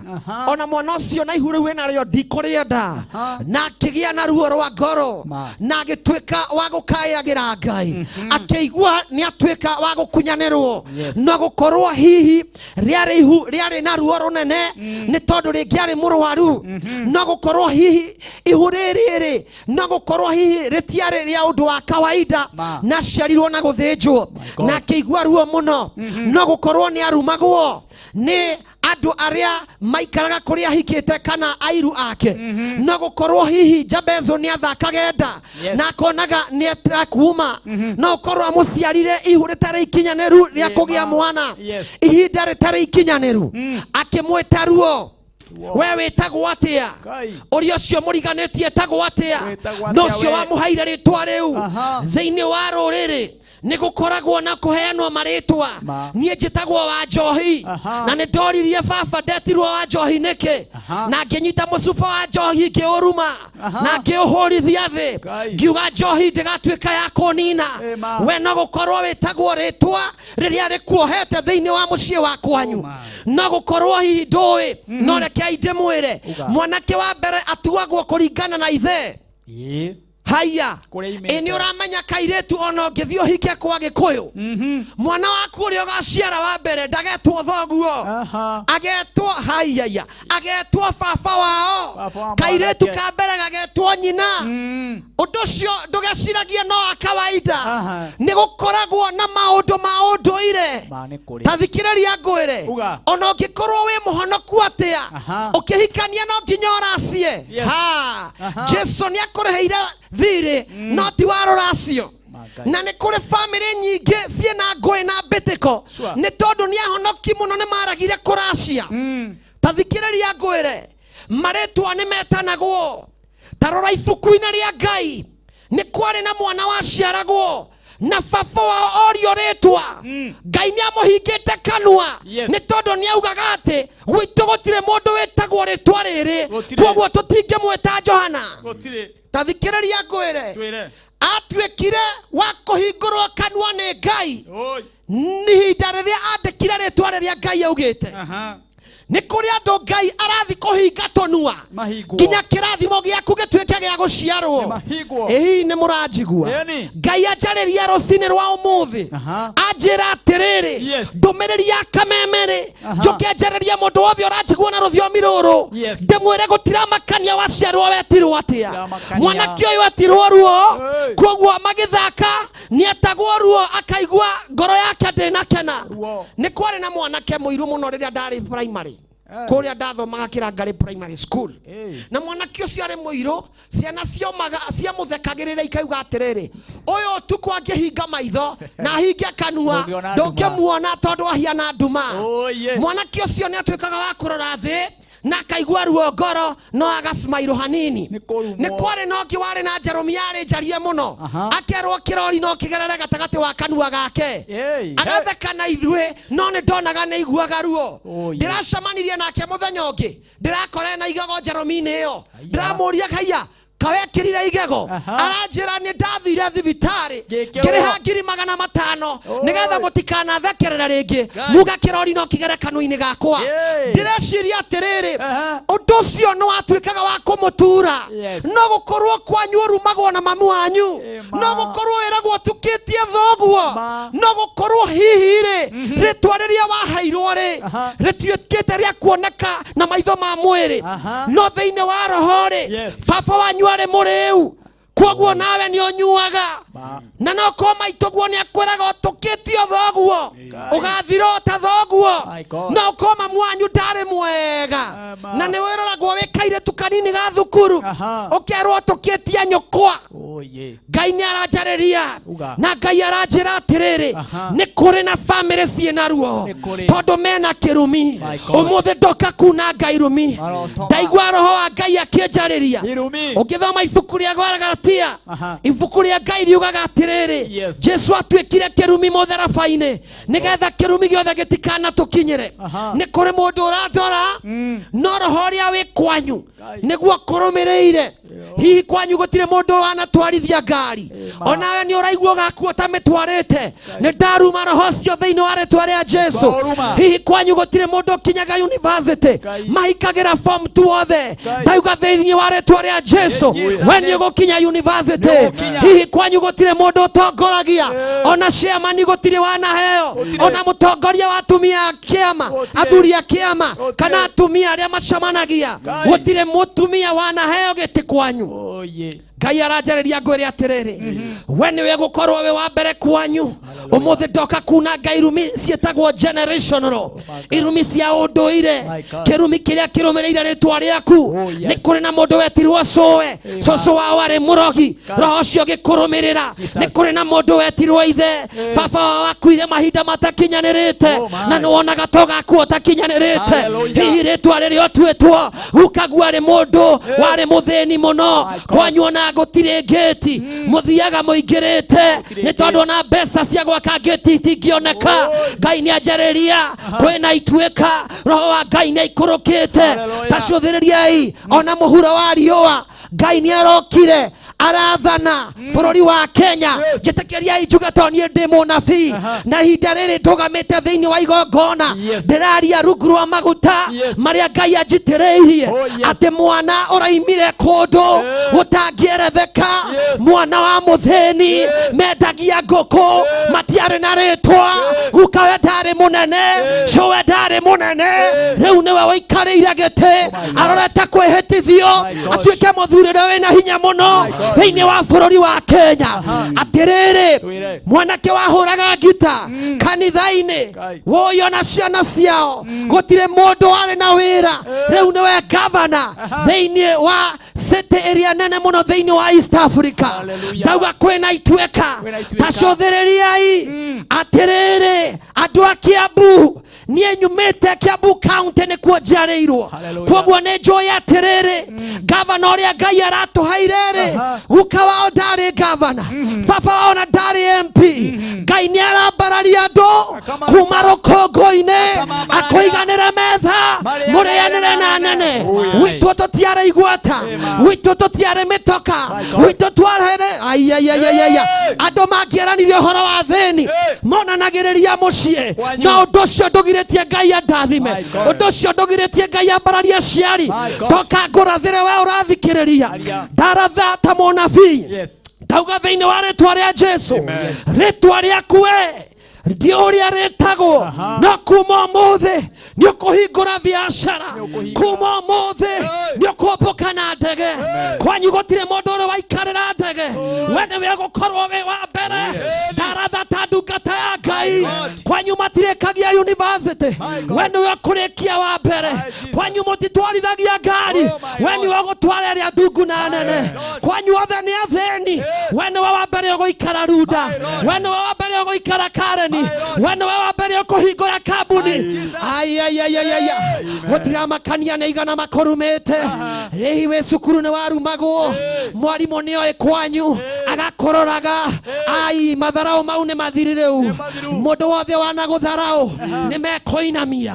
ona mwana ũcio na ihu rĩu wĩnarĩo ndikũrĩenda, na akĩgĩa na ruo rwa ngoro, na agĩtuĩka wa gũkayagĩra Ngai, akĩigua nĩ atuĩka wa gũkunyanĩrwo. No gũkorwo hihi rĩarĩ ihu rĩarĩ na ruo rũnene nĩ tondũ rĩngĩ arĩ mũrwaru. No gũkorwo hihi ihu rĩrĩ rĩ, no gũkorwo hihi rĩtiarĩ rĩa ũndũ wa kawaida, na aciarirwo na gũthĩnjwo, na akĩigua ruo mũno. No gũkorwo nĩ arumagwo nĩ andũ arĩa maikaraga kũrĩa ahikĩte kana airu ake. No gũkorwo hihi Jabezu nĩ athakaga nda na akonaga nĩ atakuma. No gũkorwo amũciarire ihu rĩtarĩ ikinyanĩru rĩa kũgĩa mwana, ihinda rĩtarĩ ikinyanĩru, akĩmwĩta ruo. We wĩtagwo atĩa? Ũrĩa ũcio mũriganĩtie etagwo atĩa? No ũcio wamũheire rĩtwa rĩu thĩinĩ wa rũrĩrĩ. Nĩ gũkoragwo na kũheanwo marĩtwa. Niĩ njĩtagwo wa njohi na nĩ ndoririe baba ndetirwo wa njohi nĩkĩ, na ngĩnyita mũcuba wa njohi ngĩũruma na ngĩũhũrithia thĩ, ngiuga njohi ndĩgatuĩka ya kũnina. We no gũkorwo wĩtagwo rĩtwa rĩrĩa rĩkuohete thĩinĩ wa mũciĩ wa kwanyu, no gũkorwo hihi ndũĩ, no rekei ndĩmwĩre, mwanake wa mbere atuagwo kũringana na ithe. Haya, ĩ nĩ ũramenya kairĩtu ona ũngĩthiĩ ũhike kwa Gĩkũyũ, mwana waku ũrĩa ũgaciara wa mbere ndagetwo thoguo, agetwo haiyaiya, agetwo baba wao, kairĩtu ka mbere gagetwo nyina. Ũndũ ũcio ndũgeciragie no wa kawaida, nĩ gũkoragwo na maũndũ ma ũndũire. Ta thikĩrĩria ngwĩre, ona ũngĩkorwo wĩ mũhonoku atĩa, ũkĩhikania no nginya ũracie. Ha, Jesu nĩ akũrĩhĩire thirĩ, no ti wa rũracio. Na nĩ kũrĩ bamĩrĩ nyingĩ ciĩna ngũĩ na mbĩtĩko nĩ tondũ nĩ ahonoki mũno nĩ maragire kũracia. Ta thikĩrĩria ngwĩre, marĩtwa nĩ metanagwo. Ta rora ibuku-inĩ rĩa Ngai, nĩ kwarĩ na mwana waciaragwo na baba wao orio rĩtwa, Ngai nĩ amũhingĩte kanua nĩ tondũ nĩ augaga atĩ gwitũ gũtirĩ mũndũ wĩtagwo rĩtwa rĩrĩ, koguo tũtingĩmwĩta Johana. Ta thikĩrĩria ngwĩre, atuĩkire wa kũhingũrwo kanua nĩ Ngai nĩ ihinda rĩrĩa andĩkire rĩtwa rĩrĩa Ngai augĩte. Nĩ kũrĩ andũ Ngai arathi kũhinga tũnua nginya kĩrathimo gĩaku gĩtuĩke gĩa gũciarwo. Ĩ hihi nĩ mũranjigua? Ngai anjarĩria rũcinĩ rwa ũmũthĩ, anjĩra atĩrĩrĩ, ndũmĩrĩri ya kameme-rĩ, njũke njarĩrie mũndũ wothe ũranjigua na rũthiomi rũrũ, ndĩmwĩre gũtiramakania waciarwo wetirwo atĩa. Mwanake ũyũ etirwo ruo, koguo magĩthaka nĩetagwo ruo, akaigua ngoro yake ndĩnakena. Nĩ kwarĩ na mwanake mũirũ mũno rĩrĩa ndarĩ primary, kũrĩa ndathomaga Kĩrangarĩ primary school, na mwanake ũcio arĩ mũirũ, ciana ciomaga ciamũthekagĩrĩra ikauga atĩrĩrĩ, ũyũ ũtukũ angĩhinga maitho na ahinge kanua ndũngĩmuona tondũ ahiana nduma. Mwanake ũcio nĩ atuĩkaga wa kũrora thĩ na akaigua ruo ngoro no agacimairwo hanini. Nĩ kwarĩ na ũngĩ warĩ na njerũmi yarĩ njarie mũno, akerwo kĩrori no kĩgerere gatagatĩ wa kanua gake, agatheka na ithuĩ, no nĩ ndonaga nĩ aiguaga ruo. Ndĩracemanirie nake mũthenya ũngĩ, ndĩrakora na igego njerũmi-inĩ ĩyo, ndĩramũria haiya kawekĩrire igego, aranjĩra nĩ ndathire thibitarĩ ngĩrĩha 500,000 nĩgetha mũtikanathekerere rĩngĩ, muga kĩrori no kĩgere kanua-inĩ gakwa. Ndĩreciria atĩrĩrĩ, ũndũ ũcio nĩ watuĩkaga wa kũmũtura. No gũkorwo kwanyu ũrumagwo na mamu wanyu, no gũkorwo wĩragwo ũtukĩtie thoguo, no gũkorwo hihi rĩ rĩtwa rĩrĩa waheirwo rĩ rĩtuĩkĩte rĩa kuoneka na maitho ma mwĩrĩ, no thĩinĩ wa roho rĩ baba wanyu arĩ mũrĩu, koguo nawe nĩ ũnyuaga, na no korwo maitũguo nĩ akwĩraga ũtũkĩtio thoguo ũgathira o ta thoguo, no korwo mamu wanyu ndarĩ mwega na nĩ wĩroragwo wĩ kairĩtu kanini ga thukuru ũkerwo ũtũkĩtie nyũkwa. Ngai nĩ aranjarĩria na Ngai aranjĩra atĩrĩrĩ, nĩ kũrĩ na bamĩrĩ ciĩna ruo tondũ mena kĩrumi. Ũmũthĩ ndoka kuna Ngai rumi, ndaigua roho wa Ngai akĩnjarĩria. Ũngĩthoma ibuku rĩa Galatia, ibuku rĩa Ngai riugaga atĩrĩrĩ, Jesu atuĩkire kĩrumi mũtharaba-inĩ nĩgetha kĩrumi gĩothe gĩtikanatũkinyĩre. Nĩ kũrĩ mũndũ ũrandora, no roho ũrĩa wĩ kwanyu nĩguo kũrũmĩrĩire. Hihi kwanyu gũtirĩ mũndũ wanatwarithia ngari, onawe nĩ ũraigua ũgakuo ta mĩtwarĩte, nĩ ndaruma roho ũcio thĩinĩ wa rĩtwa rĩa Jesu. Hihi kwanyu gũtirĩ mũndũ ũkinyaga university, mahikagĩra form 2 othe, ndauga thĩinĩ wa rĩtwa rĩa Jesu we nĩ ũgũkinya university. Hihi kwanyu gũtirĩ mũndũ ũtongoragia, ona chairman gũtirĩ wanaheo, ona mũtongoria wa atumia a kĩama, athuri a kĩama, kana atumia arĩa macemanagia, gũtirĩ mũtumia wanaheo gĩtĩ kwanyu. Ngai aranjarĩria ngwĩre atĩrĩrĩ, we nĩwe gũkorwo wĩ wa mbere kwanyu. Ũmũthĩ ndoka kuna Ngai irumi ciĩtagwo generational, irumi cia ũndũire, kĩrumi kĩrĩa kĩrũmĩrĩire rĩtwa rĩaku. Nĩ kũrĩ na mũndũ wetirwo cũwe, cũcũ wao arĩ mũrogi, roho ũcio ũgĩkũrũmĩrĩra. Nĩ kũrĩ na mũndũ wetirwo ithe, baba wao akuire mahinda matakinyanĩrĩte, na nĩ wonaga to gakuo ũtakinyanĩrĩte. Hihi rĩtwa rĩrĩa ũtuĩtwo gukaguo arĩ mũndũ warĩ mũthĩni mũno, kwanyu ona Gũtirĩ ngĩti mũthiaga mũingĩrĩte, nĩ tondũ ona mbeca cia gwaka ngĩti itingĩoneka. Ngai nĩ anjarĩria, kwĩna ituĩka, roho wa Ngai nĩ aikũrũkĩte. Ta cũthĩrĩriai ona mũhuro wa riũa, Ngai nĩ arokire arathana bũrũri wa Kenya. Njĩtĩkĩriai njuge, tondũ niĩ ndĩ mũnabii, na ihinda rĩrĩ ndũgamĩte thĩinĩ wa igongona, ndĩraria rungu rwa maguta marĩa Ngai anjitĩrĩirie, atĩ mwana ũraimire kũndũ gũtangĩeretheka, mwana wa mũthĩni, mendagia ngũkũ, matiarĩ na rĩtwa, gukawe ndarĩ mũnene, cũwe ndarĩ mũnene, rĩu nĩwe ũikarĩire gĩtĩ, arorete kwĩhĩtithio atuĩke mũthuri ũrĩa wĩna hinya mũno thĩinĩ wa bũrũri wa Kenya. Atĩrĩrĩ, mwanake wahũraga ngita kanitha-inĩ, woyo na ciana ciao, gũtirĩ mũndũ warĩ na wĩra, rĩu nĩwe gavana thĩinĩ wa city ĩrĩa nene mũno thĩinĩ wa East Africa. Ndauga kwĩna ituĩka. Ta cũthĩrĩriai. Atĩrĩrĩ, andũ a Kiambu, niĩ nyumĩte Kiambu County, nĩkuo njiarĩirwo, koguo nĩ njũĩ atĩrĩrĩ, gavana ũrĩa Ngai aratũheire rĩ, guka wao ndarĩ gavana, baba wao na ndarĩ MP. Ngai nĩ arambararia andũ kuma rũkũngũ-inĩ, akũiganĩre metha, mũrĩanĩre na nene. Gwitũ tũtiarĩ igweta, gwitũ tũtiarĩ mĩtoka, gwitũ twarĩ aiaiaiaia andũ mangĩaranire ũhoro wa thĩni monanagĩrĩria mũciĩ, no ũndũ ũcio ndũgirĩtie Ngai andathime, ũndũ ũcio ndũgirĩtie Ngai ambararie aciari. Toka ngũrathĩre, we ũrathikĩrĩria, ndaratha ta mũnabii, ndauga thĩinĩ wa rĩtwa rĩa Jesu, rĩtwa rĩaku we ndi ũrĩa rĩtagwo, no kuma ũmũthĩ nĩ ũkũhingũra biacara, kuma ũmũthĩ nĩ ũkũmbũka na ndege. Kwanyu gũtirĩ mũndũ ũrĩ waikarĩra ndege, we nĩwe ũgũkorwo wĩ wa mbere. Ndaratha ta ndungata ya Ngai, kwanyu matirĩkagia university, we nĩwe ũkũrĩkia wa mbere. Kwanyu mũtitwarithagia ngari, we nĩwe ũgũtwara ĩrĩa ndungu na nene. Kwanyu othe nĩ athĩni, we nĩwe wa mbere ũgũikara Runda, we nĩwe wa mbere ũgũikara Kareni, we nĩwe wa mbere ũkũhingũra kambuni. Aiaiaiaia, gũtiramakania nĩ igana makũrumĩte. Rĩhi wĩ cukuru nĩ warumagwo, mwarimũ nĩoĩ kwanyu agakũroraga. Ai, matharau mau nĩ mathiri rĩu. Mũndũ wothe wanagũtharaũ nĩ mekũinamia,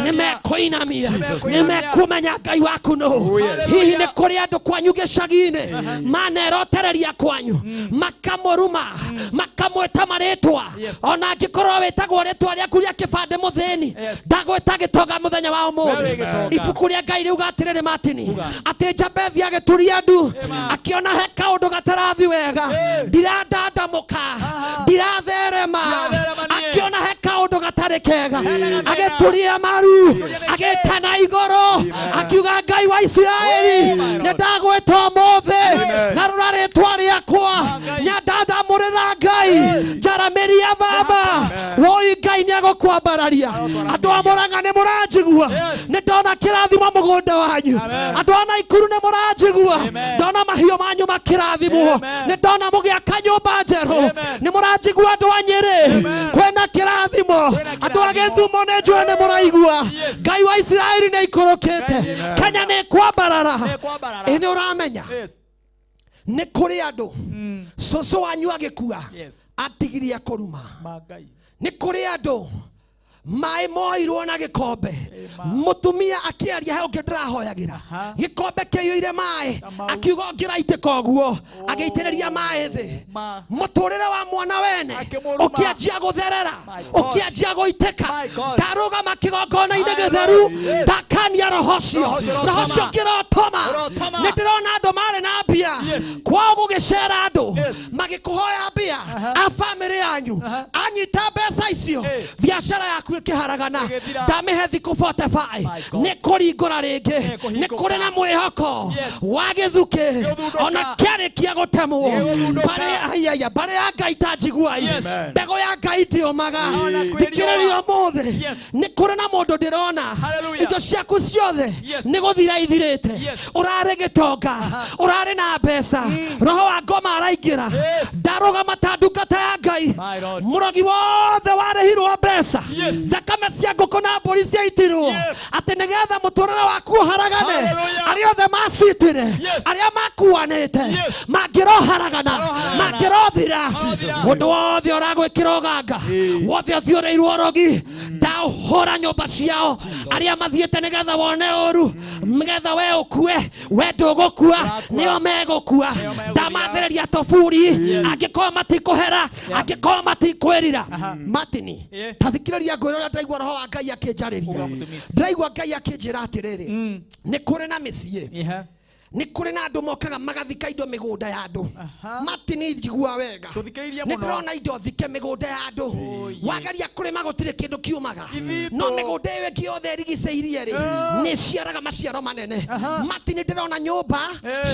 nĩ mekũinamia, nĩ mekũmenya Ngai waku nũ. Hihi nĩ kũrĩ andũ kwanyu gĩcagi-inĩ manerotereria kwanyu, makamũruma, makamwĩta marĩtwa, ona angĩkorwo wĩtagwo rĩtwa rĩaku rĩa kĩbandĩ mũthĩni, ndagwĩta gĩtonga mũthenya wa ũmũthĩ. Ibuku rĩa Ngai riuga atĩrĩrĩ, Martini, atĩ Jabethi agĩturia ndu, akĩona he kaũndũ gatarathi wega, ndirandandamũka, ndiratherema, akĩona he kaũndũ gatarĩ kega, agĩturia maru, agĩtana igũrũ, akiuga, Ngai wa Isiraeli, nĩ ndagwĩta ũmũthĩ, garũra rĩtwa rĩakwa, nyandandamũrĩra Ngai, njaramĩria baba. Woi, Ngai nĩ egũkwambararia. Andũ a Mũrang'a, nĩ mũranjigua? Nĩ ndona kĩrathimo mũgũnda wanyu. Andũ a Naikuru, nĩ mũranjigua? Ndona mahiũ manyu makĩrathimwo, nĩ ndona mũgĩaka nyũmba njerũ. Nĩ mũranjigua, andũ a Nyĩrĩ? Kwĩna kĩrathimo. Andũ a Gĩthumo, nĩ njũĩ nĩ mũraigua. Ngai wa Isiraeli nĩ aikũrũkĩte. Kenya nĩ kwambarara. Ĩ nĩ ũramenya nĩ kũrĩ andũ cũcũ wanyu agĩkua atigirie kũruma? Nĩ kũrĩ andũ maĩ moirwo na gĩkombe, mũtumia akĩaria, he ũngĩ ndĩrahoyagĩra, gĩkombe kĩiyũire maĩ, akiuga ũngĩraitĩka ũguo, agĩitĩrĩria maĩ thĩ, mũtũrĩre wa mwana wene ũkĩanjia gũtherera, ũkĩanjia gũitĩka. Ndarũgama kĩgongona-inĩ gĩtheru, ndakania roho ũcio, roho ũcio ngĩrotoma. Nĩ ndĩrona andũ marĩ na mbia kwao, gũgĩcera andũ magĩkũhoya mbia a bamĩrĩ yanyu, anyita mbeca icio, biacara yaku ĩkĩharagana. Ndamĩhe thikũ 45, nĩ kũringũra rĩngĩ. Nĩ kũrĩ na mwĩhoko wa gĩthukĩ ona kĩarĩkia gũtemwo. Mbarĩ aiaya, mbarĩ ya Ngai, ta njiguai, mbegũ ya Ngai ndĩũmaga. Thikĩrĩria, ũmũthĩ nĩ kũrĩ na mũndũ ndĩrona indo ciaku ciothe nĩ gũthira ithirĩte. Ũrarĩ gĩtonga, ũrarĩ na mbeca, roho wa ngoma araingĩra. Ndarũgama ta ndungata ya Ngai, mũrogi wothe warĩhirwo mbeca. mbeca thakame cia ngũkũ na mbũri ciaitirwo atĩ nĩgetha mũtũrĩre waku ũharagane arĩa othe macitire arĩa makuanĩte mangĩroharagana mangĩrothira mũndũ wothe ũragwĩkĩra ũganga wothe ũthiũrĩirwo ũrogi ndaũhũra nyũmba ciao arĩa mathiĩte nĩgetha wone ũru nĩgetha we ũkue we ndũgũkua nĩo megũkua ndamathĩrĩria toburi angĩkorwo matikũhera angĩkorwo matikwĩrira Martini ta thikĩrĩria ngwĩra ũrĩa ndaigua roho wa Ngai akĩnjarĩria ndaigua Ngai akĩnjĩra atĩrĩrĩ nĩ kũrĩ na mĩciĩ nĩ kũrĩ na andũ mokaga magathika indo mĩgũnda ya andũ Martini njigua wega nĩ ndĩrona indo thike mĩgũnda ya andũ wageria kũrĩma gũtirĩ kĩndũ kiumaga no mĩgũnda ĩyo ĩngĩ yothe ĩrigicĩirie rĩ nĩ ciaraga maciaro manene Martini ndĩrona nyũmba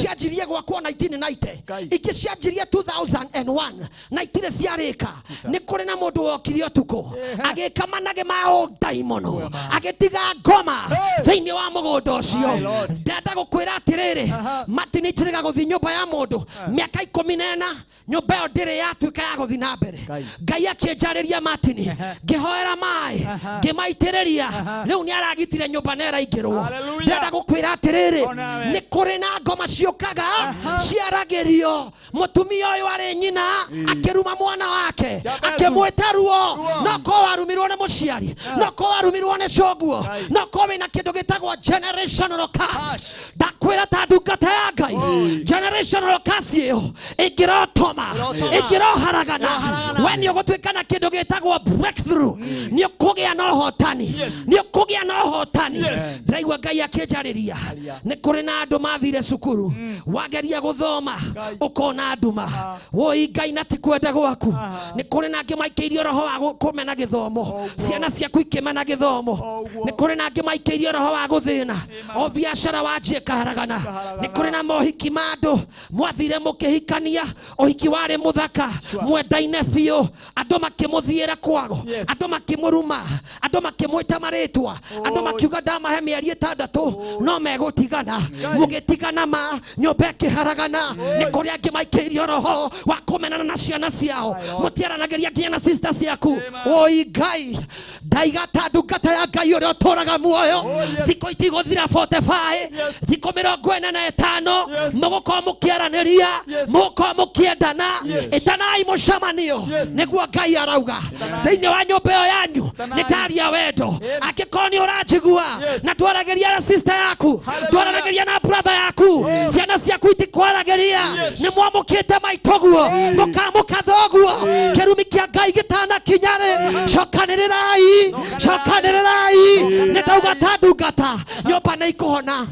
cianjirie gwakwo 1990 ingĩ cianjirie 2001 na itirĩ ciarĩka nĩ kũrĩ na mũndũ wokire ũtukũ agĩka manage ma ũndaimono agĩtiga ngoma thĩinĩ wa mũgũnda ũcio ndenda gũkwĩra atĩrĩrĩ Martini njĩrĩga gũthiĩ nyũmba ya mũndũ mĩaka 14 nyũmba ĩyo ndĩrĩ yatuĩka ya gũthiĩ na mbere Ngai akĩnjarĩria Martini ngĩhoera maĩ ngĩmaitĩrĩria rĩu nĩ aragitire nyũmba na ĩraingĩrwo ndĩrenda gũkwĩra atĩrĩrĩ nĩ kũrĩ na ngoma ciũkaga ciaragĩrio mũtumia ũyũ arĩ nyina akĩruma mwana wake akĩmwĩta ruo no korwo warumirwo nĩ mũciari no korwo warumirwo nĩ coguo no korwo wĩna kĩndũ gĩtagwo generational curse ndakwĩra ta ndungata ya Ngai generational curse ĩyo ĩngĩrotoma ĩngĩroharagana we nĩ ũgũtuĩka na kĩndũ gĩtagwo breakthrough nĩ ũkũgĩa na ũhotani nĩ ũkũgĩa na ũhotani ndĩraigua Ngai akĩnjarĩria nĩ kũrĩ na andũ mathire cukuru wageria gũthoma ũkona nduma woi Ngai na ti kwenda gwaku nĩ kũrĩ na angĩ maikĩirio roho wa kũmena gĩthomo ciana ciaku ikĩmena gĩthomo nĩ kũrĩ na angĩ maikĩirio roho wa gũthĩna o biacara wanjie ĩkaharagana nĩ kũrĩ na mohiki ma andũ mwathire mũkĩhikania ũhiki warĩ mũthaka mwendaine biũ andũ makĩmũthiĩra kwago andũ makĩmũruma andũ makĩmwĩta marĩtwa andũ makiuga ndamahe mĩeri 6 no megũtigana mũgĩtigana ma nyũmba ĩkĩharagana nĩ kũrĩ angĩ maikĩirio roho wa kũmenana na ciana ciao mũtiaranagĩria nginya na sister ciaku oi Ngai ndaiga ta ndungata ya Ngai ũrĩa ũtũraga muoyo thikũ itigũthira 45 thikũ 45 mũgũkorwo mũkĩaranĩria mũgũkorwo mũkĩendana ĩtanai mũcemanio nĩguo Ngai arauga thĩinĩ wa nyũmba ĩyo yanyu nĩ taria wendo angĩkorwo nĩ ũranjigua na ndwaragĩria na sister yaku ndwaranagĩria na brother yaku ciana ciaku itikwaragĩria nĩ mwamũkĩte maitũguo mũkamũka thoguo kĩrumi kĩa Ngai gĩtanakinya-rĩ cokanĩrĩrai cokanĩrĩrai nĩ ndauga ta ndungata nyũmba nĩ ikũhona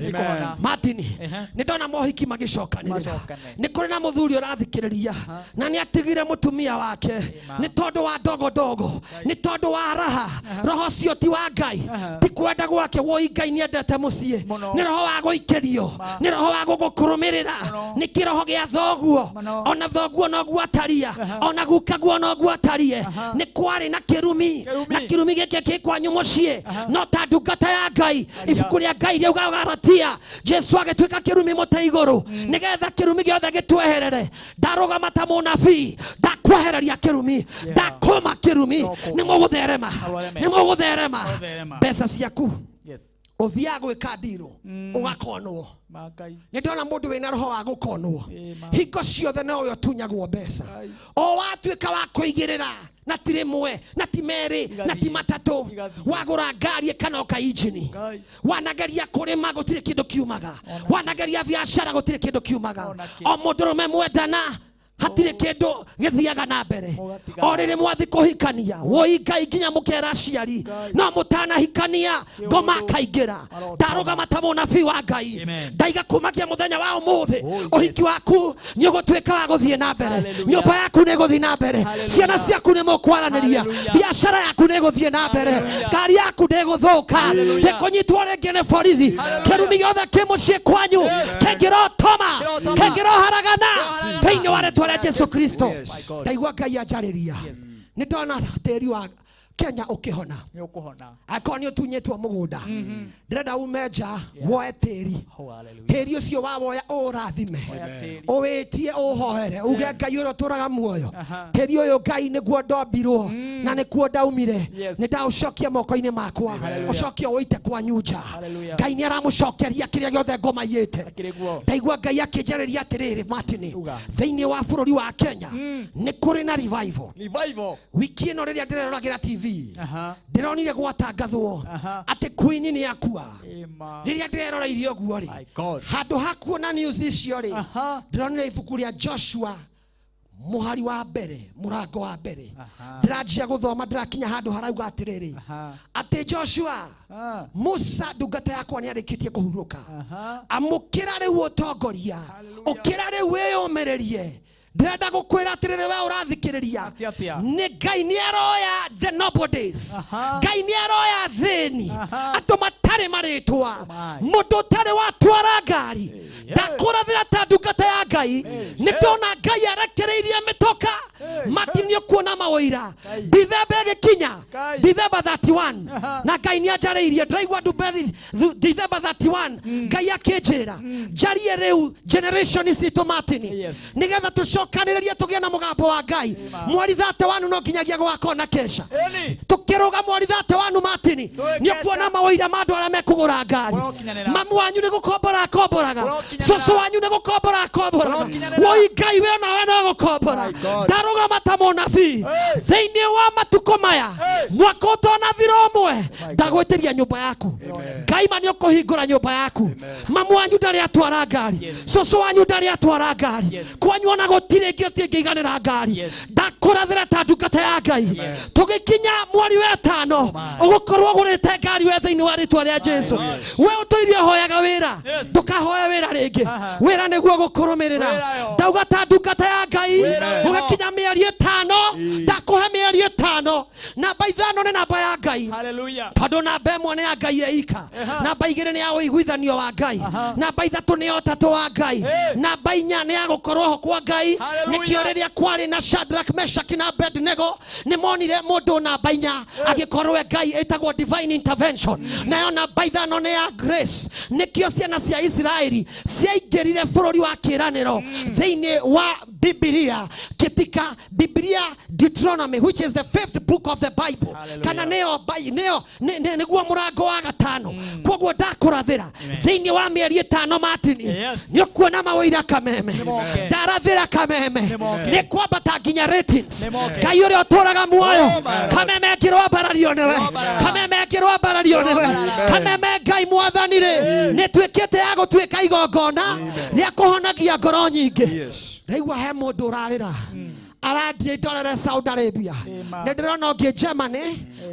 Martini nĩ ndona mohiki magĩcokanĩrĩra nĩ kũrĩ na mũthuri ũrathikĩrĩria na nĩ atigire mũtumia wake nĩ tondũ wa ndogo ndogo nĩ tondũ wa raha roho ũcio ti wa Ngai ti kwenda gwake woi Ngai nĩ endete mũciĩ nĩ roho wa gũikĩrio nĩ roho wa gũgũkũrũmĩrĩra nĩ kĩroho gĩa thoguo ona thoguo noguo ataria ona gukaguo noguo atarie nĩ kwarĩ na kĩrumi na kĩrumi gĩkĩ kĩ kwanyu mũciĩ no ta ndungata ya Ngai ibuku rĩa Ngai rĩauga Galatia Jesu agĩtuĩka kĩrumi mũtĩ igũrũ nĩgetha kĩrumi gĩothe gĩtweherere ndarũgama ta mũnabii ndakwehereria kĩrumi ndakũma kĩrumi nĩ mũgũtherema nĩ mũgũtherema mbeca ciaku ũthiaga gwĩka ndirũ ũgakonwo nĩ ndona mũndũ wĩna roho wa gũkonwo hingo ciothe nowe ũtunyagwo mbeca o watuĩka wa kũigĩrĩra na ti rĩmwe na ti merĩ na ti matatũ wagũra ngari ĩkanoka injini wanageria kũrĩma gũtirĩ kĩndũ kiumaga wanageria biacara gũtirĩ kĩndũ kiumaga o mũndũrũme mwendana hatirĩ kĩndũ gĩthiaga na mbere o rĩrĩ mwathi kũhikania woi Ngai nginya mũkera aciari no mũtanahikania ngoma akaingĩra ndarũgama ta mũnabii wa Ngai ndaiga kumagia mũthenya wa ũmũthĩ ũhiki waku nĩ ũgũtuĩka wa gũthiĩ na mbere nyũmba yaku nĩ ĩgũthiĩ na mbere ciana ciaku nĩ mũkwaranĩria biacara yaku nĩ ĩgũthiĩ na mbere ngari yaku ndĩgũthũka ndĩkũnyitwo rĩngĩ nĩ borithi kĩrumi gĩothe kĩ mũciĩ kwanyu kĩngĩrotoma kĩngĩroharagana thĩinĩ wa rĩtwa rĩa Jesu Kristo ndaigua Ngai anjarĩria nĩ ndona tĩri wa Kenya ũkĩhona. Nĩ ũkũhona. Angĩkorwo nĩ ũtunyĩtwo mũgũnda, ndĩrenda ume nja woe tĩri. Oh, hallelujah. Tĩri ũcio wawoya ũũrathime, Oya tĩri. ũwĩtie, ũhoere, uge Ngai ũrĩa ũtũraga muoyo, Aha. tĩri ũyũ Ngai nĩguo ndombirwo na nĩkuo ndaumire, Yes. nĩ ndaũcokia moko-inĩ makwa, Hallelujah. ũcoke ũwĩite kwanyu nja. Hallelujah. Ngai nĩ aramũcokeria kĩrĩa gĩothe ngoma iyĩte. Akĩrĩ guo. Ndaigua Ngai akĩnjarĩria atĩrĩrĩ, Martin, Uga. thĩinĩ wa bũrũri wa Kenya nĩ kũrĩ na revival. Revival. Wiki ĩno rĩrĩa ndĩreroragĩra TV, Aha. ndĩronire gwatangathwo Aha. atĩ Queen nĩ akua. Ema. Rĩrĩa ndĩreroreirie ũguo rĩ, My God. handũ ha kuona news icio rĩ, Aha. ndĩronire ibuku rĩa Joshua mũhari wa mbere, mũrango wa mbere. Aha. Ndĩranjia gũthoma, ndĩrakinya handũ harauga atĩrĩrĩ, Aha. atĩ Joshua, Ah. Musa ndungata yakwa nĩ arĩkĩtie kũhurũka, Aha. amũkĩra rĩu ũtongoria, ũkĩra rĩu wĩyũmĩrĩrie. Ndĩrenda gũkwĩra atĩrĩrĩ, we ũrathikĩrĩria, Atĩa, atĩa? nĩ Ngai nĩ aroya the nobodies. Aha. Ngai nĩ aroya thĩni, Aha. andũ matarĩ marĩtwa, My. mũndũ ũtarĩ watwara ngari. Ndakũrathĩra ta ndungata ya Ngai, nĩ ndona Ngai arekereirie mĩtoka mati, nĩ ũkuona maũira Dithemba ĩgĩkinya, Ngai. Dithemba 31. Aha. Na Ngai nĩ anjarĩirie, ndĩraigua ndumbe Dithemba 31, Ngai akĩnjĩra njarie rĩu generation citũ, Martin, Yes. nĩgetha tũcokanĩrĩrie tũgĩe na mũgambo wa Ngai. Mweri 31 no nginyagia gũgakorwo na kesha. Eli. Tũkĩrũga mweri 31, Martin, nĩ ũkuona maũira ma andũ arĩa mekũgũra ngari. Ũrokinyanĩra. Mamu wanyu nĩ gũkombora akomboraga, Ũrokinyanĩra. cũcũ wanyu nĩ gũkombora akomboraga. Ũrokinyanĩra. Woi Ngai, we onawe no gũkombora. My God. Ndarũgama ta mũnabii Hey. thĩinĩ wa matukũ maya, Hey. mwaka ũtanathira ũmwe, ndagwĩtĩria nyũmba yaku. Ngai ma nĩ ũkũhingũra nyũmba yaku. Mamu wanyu ndarĩ atwara ngari, Yes. cũcũ wanyu ndarĩ atwara ngari, Yes. kwanyu ona gũtirĩ ngĩ ũngĩiganĩra ngari. Yes. Ndakũrathĩra ta ndungata ya Ngai, tũgĩkinya mweri wa ĩtano ũgũkorwo ũgũrĩte ngari we thĩinĩ wa rĩtwa rĩa Jesu. We ũtũirie ũhoyaga wĩra, Yes. ndũkahoe wĩra rĩngĩ. Aha. Wĩra nĩguo gũkũrũmĩrĩra. Wĩra yo. Ndauga ta ndungata ya Ngai, Wĩra yo. ũgĩkinya mĩeri ĩtano, ndakũhe mĩeri ĩtano. Namba 5 nĩ namba ya Ngai, Hallelujah. tondũ namba 1 nĩ ya Ngai ĩika, namba 2 nĩ ya ũiguithanio wa Ngai, namba 3 nĩ ya ũtatũ wa Ngai, Hey. namba 4 nĩ ya gũkorwo ho kwa Ngai. Hallelujah. Nĩkĩo rĩrĩa kwarĩ na Shadrach, Meshach na Abednego, nĩ monire mũndũ namba 4 agĩkorwo e Ngai, ĩtagwo divine intervention. Nayo namba 5 nĩ ya grace. Nĩkĩo ciana cia Isiraeli ciaingĩrire bũrũri wa kĩĩranĩro thĩinĩ wa Bibilia, katika Biblia Deuteronomy, which is the fifth book of the Bible, Hallelujah. kana nĩyo nĩyo nĩguo mũrango wa gatano. Koguo ndakũrathĩra thĩinĩ wa mĩeri ĩtano, Martin, Yes. nĩ ũkuona maũira kameme. Nĩmoke. Ndarathĩra kameme Nĩmoke. nĩ kwambata nginya ratings. Nĩmoke. Ngai ũrĩa ũtũraga muoyo, Oh, my God. kameme ngĩrwambarario nĩwe, kameme ngĩrwambarario nĩwe, kameme Ngai mwathani rĩ, nĩ tuĩkĩte ya gũtuĩka igongona rĩa kũhonagia ngoro nyingĩ. Yes. Ndaigua he mũndũ ũrarĩra arandiĩ ndorere Saudi Arabia, Amen. nĩ ndĩrona ũngĩ Germany,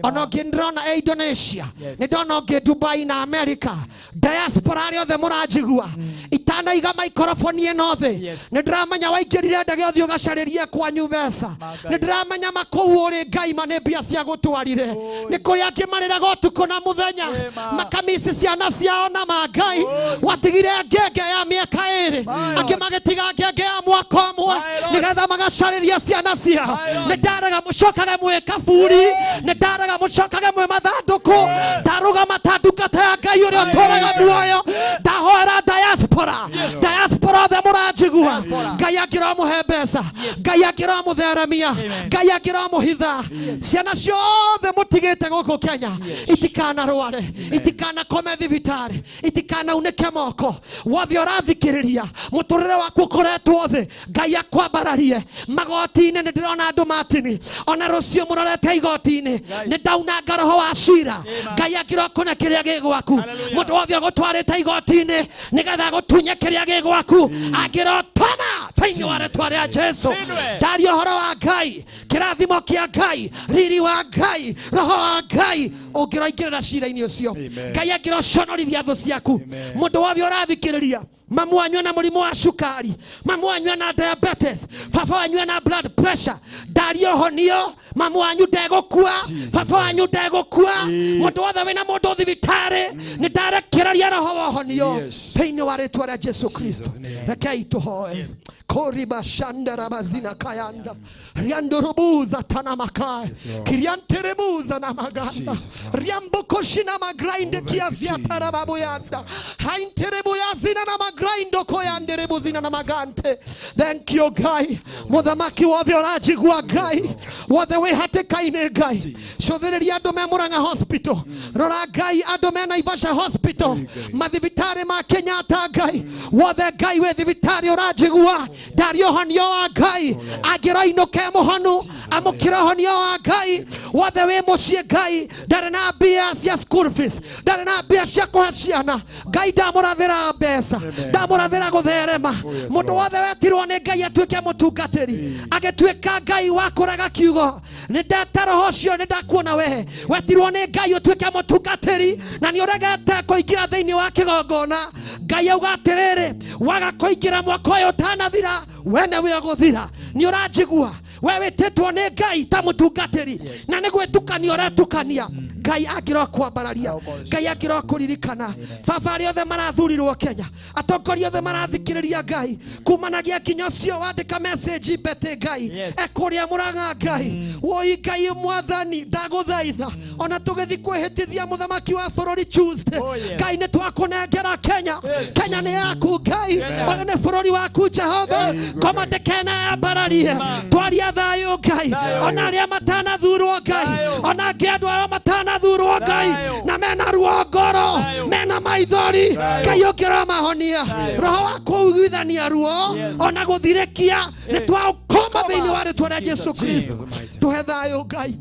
ona ũngĩ ndĩrona e Indonesia, Yes. nĩ ndona ũngĩ Dubai na America. Diaspora arĩa othe mũranjigua, itanaiga maikoroboni ĩno thĩ, Yes. nĩ ndĩramenya waingĩrire ndege ũthiĩ ũgacarĩrie kwanyu mbeca. Nĩ ndĩramenya makũu ũrĩ Ngai ma nĩ mbia cia gũtwarire. Nĩ kũrĩ angĩ marĩraga ũtukũ na mũthenya, Amen. makamisi ciana ciao na ma Ngai watigire ngenge ya mĩaka 2, angĩ magĩtiga ngenge ya mwaka 1, My Lord. nĩgetha magacarĩria ciana ciao. My Lord. Nĩ ndaraga mũcokage mwĩ kaburi, nĩ ndaraga mũcokage mwĩ mathandũkũ. Ndarũgama ta ndungata ya Ngai ũrĩa ũtũraga muoyo, ndahoera diaspora, diaspora othe mũranjigua, Ngai angĩromũhe mbeca, Ngai angĩromũtheremia, Ngai angĩromũhitha. Ciana ciothe mũtigĩte gũkũ Kenya itikanarware, itikanakome thibitarĩ, itikanaunĩke moko. Wothe ũrathikĩrĩria, mũtũrĩre waku ũkoretwo thĩ, Ngai akwambararie magoti-inĩ. Nĩ ndĩrona andũ Martin, ona rũciũ mũrorete igoti-inĩ, nĩ ndaunanga roho wa cira. Ngai angĩrokũne kĩrĩa gĩ gwaku. Mũndũ wothe ũgũtwarĩte igoti-inĩ nĩgetha agũtunye kĩrĩa gĩ gwaku, angĩrotoma thĩinĩ wa rĩtwa rĩa Jesu. Ndaria ũhoro wa Ngai, kĩrathimo kĩa Ngai, riri wa Ngai, roho wa Ngai ũngĩroingĩrĩra cira-inĩ ũcio. Ngai angĩroconorithia thũ ciaku. Mũndũ wothe ũrathikĩrĩria, mamu wanyu na mũrimũ wa cukari, mamu wanyu na diabetes, baba wanyu na blood pressure, ndaria ũhonio Mamu wanyu ndegũkua, baba wanyu ndegũkua, mũndũ wothe wĩna mũndũ thibitarĩ nĩ ndarekereria roho wa ũhonio thĩinĩ wa rĩtwa rĩa Jesu Kristo. Rekei tũhoe. Koriba shandara bazina kayanda riandorubuza tanamakai kirianterebuza na maganda riambokoshina magrinde kiazia tarababuyanda hainterebuyazina na magrindo koyanderebuzina na magante. Thank you Ngai muthamaki wothe ũranjigua Ngai wothe wĩ hatĩka-inĩ Ngai cũthĩrĩria andũ me Murang'a hospital, rora Ngai andũ me Naivasha hospital, mathibitarĩ ma Kenyatta Ngai wothe Ngai wĩ thibitarĩ ũranjigua ndaria ũhonio wa Ngai angĩroinũke mũhonu amũkĩre ũhonio wa Ngai wothe wĩ mũciĩ Ngai ndarĩ na mbia cia school fees, ndarĩ na mbia cia kũhe ciana Ngai ndamũrathĩra mbeca, ndamũrathĩra gũtherema. Mũndũ wothe wetirwo nĩ Ngai atuĩke mũtungatĩri agĩtuĩka Ngai wa kũrega kiugo nĩ ndeta roho ũcio nĩ ndakuona we wetirwo nĩ Ngai ũtuĩke mũtungatĩri na nĩ ũregete kũingĩra thĩinĩ wa kĩgongona. Ngai auga atĩrĩrĩ waga kũingĩra mwaka ũyũ ũtanathira we nĩwe ũgũthira. Nĩ ũranjigua we wĩtĩtwo nĩ Ngai ta mũtungatĩri na nĩ gwĩtukania ũretukania. Ngai angĩroa kwambararia, Ngai angĩroa kũririkana. Baba arĩa othe marathurirwo Kenya, atongoria othe marathikĩrĩria Ngai kumanagia nginya ũcio wandĩka message mbete Ngai ekũrĩa Murang'a Ngai woi Ngai mwathani ndagũthaitha ona tũgĩthiĩ kwĩhĩtithia mũthamaki wa bũrũri Tuesday Ngai nĩ twakũnengera Kenya. Kenya nĩ yaku Ngai, ũyũ nĩ bũrũri waku Jehova, ngoma ndĩkenayambararie twaria thayũ Ngai ona arĩa matanathurwo Ngai ona angĩ andũ arĩa matanathurwo Ngai na mena ruo ngoro mena maithori Ngai ũngĩroa mahonia roho wa kũiguithania ruo ona gũthirĩkia nĩ twaũkoma thĩinĩ wa rĩtwa rĩa Jesu Kristo. Tũhe thayũ Ngai,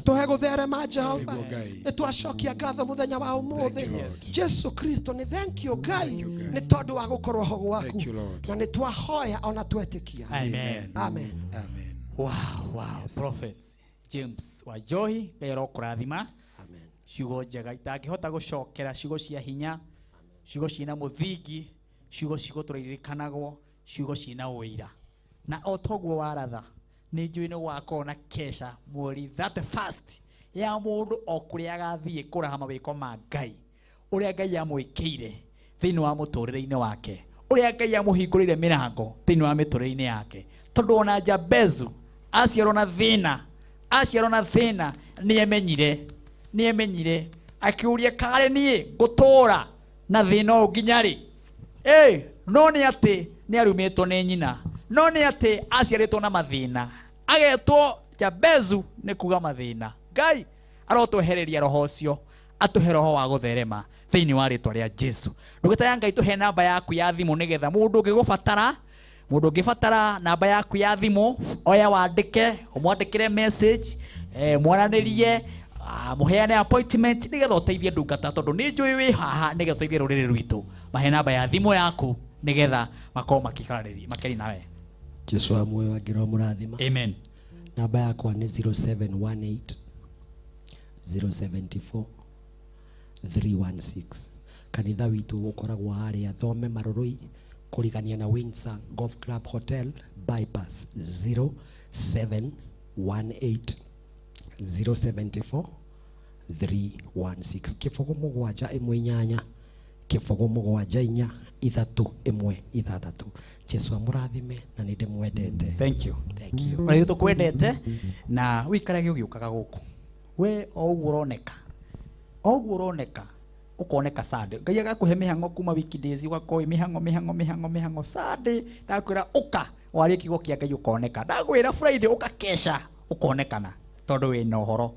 tũhe gũtherema Jehova, nĩ twacokia ngatho mũthenya wa ũmũthĩ Jesu Kristo. Nĩ thank you Ngai nĩ tondũ wa gũkorwo ho gwaku na nĩ twahoya ona twetĩkia. Amen. Amen. Wow, wow. Prophet James Wanjohi Ngai arokũrathima. Ciugo njega itangĩhota gũcokera, ciugo cia hinya, ciugo ciĩna mũthingi, ciugo cigũtũririkanagwo, ciugo ciĩna ũira. Na o toguo waratha nĩ njũĩ nĩ gũgakorwo na kesha mweri 31 ya mũndũ o kũrĩa agathiĩ kũraha mawĩko ma Ngai ũrĩa Ngai amwĩkĩire thĩinĩ wa mũtũrĩre-inĩ wake, ũrĩa Ngai amũhingũrĩire mĩrango thĩinĩ wa mĩtũrĩre-inĩ yake. Tondũ ona Jabezu aciarwo na thĩna, aciarwo na thĩna nĩemenyire akĩũria karĩ niĩ ngũtũra na thĩna ũyũ nginya rĩ? No nĩ atĩ nĩ arumĩtwo nĩ nyina, no nĩ atĩ aciarĩtwo na mathĩna, agetwo Jabezu nĩ kuga mathĩna. Ngai arotwehereria roho ũcio, atũhe roho wa gũtherema thĩinĩ wa rĩtwa rĩa Jesu. Ndungata ya Ngai tũhe namba yaku ya thimũ nĩgetha mũndũ ũngĩgũbatara, mũndũ ũngĩbatara namba yaku ya thimũ oya wandĩke, ũmwandĩkĩre message, mwaranĩrie, mũheane appointment nĩgetha ũteithie ndungata tondũ nĩ njũĩ wĩ haha nĩgetha ũteithie rũrĩrĩ rwitũ. Mahe namba ya thimũ yaku nĩgetha makorwo makĩkaranĩria makĩaria nawe. Jesu wa muoyo angĩrwo mũrathima. Amen. Namba yakwa nĩ 0718 074 316. Kanitha witũ ũkoragwo harĩa Thome Marũrũi kũrigania na Windsor Golf Club Hotel bypass. 0718 074 316 kĩbũgũ 7 1 8 kĩbũgũ 7 4 3 1 6. Jesu amũrathime na nĩ ndĩmwendete. Thank you. Thank you. Ona ithuĩ tũkwendete na wĩikarage ũgĩũkaga gũkũ. We o ũguo ũroneka, o ũguo ũroneka ũkoneka Sunday. Ngai agakũhe mĩhang'o kuma weekdays ũgakorwo mĩhang'o mĩhang'o mĩhang'o mĩhang'o Sunday ndakwĩra ũka warie kiugo kĩa Ngai ũkoneka, ndakwĩra Friday ũka kesha ũkonekana tondũ wĩna ũhoro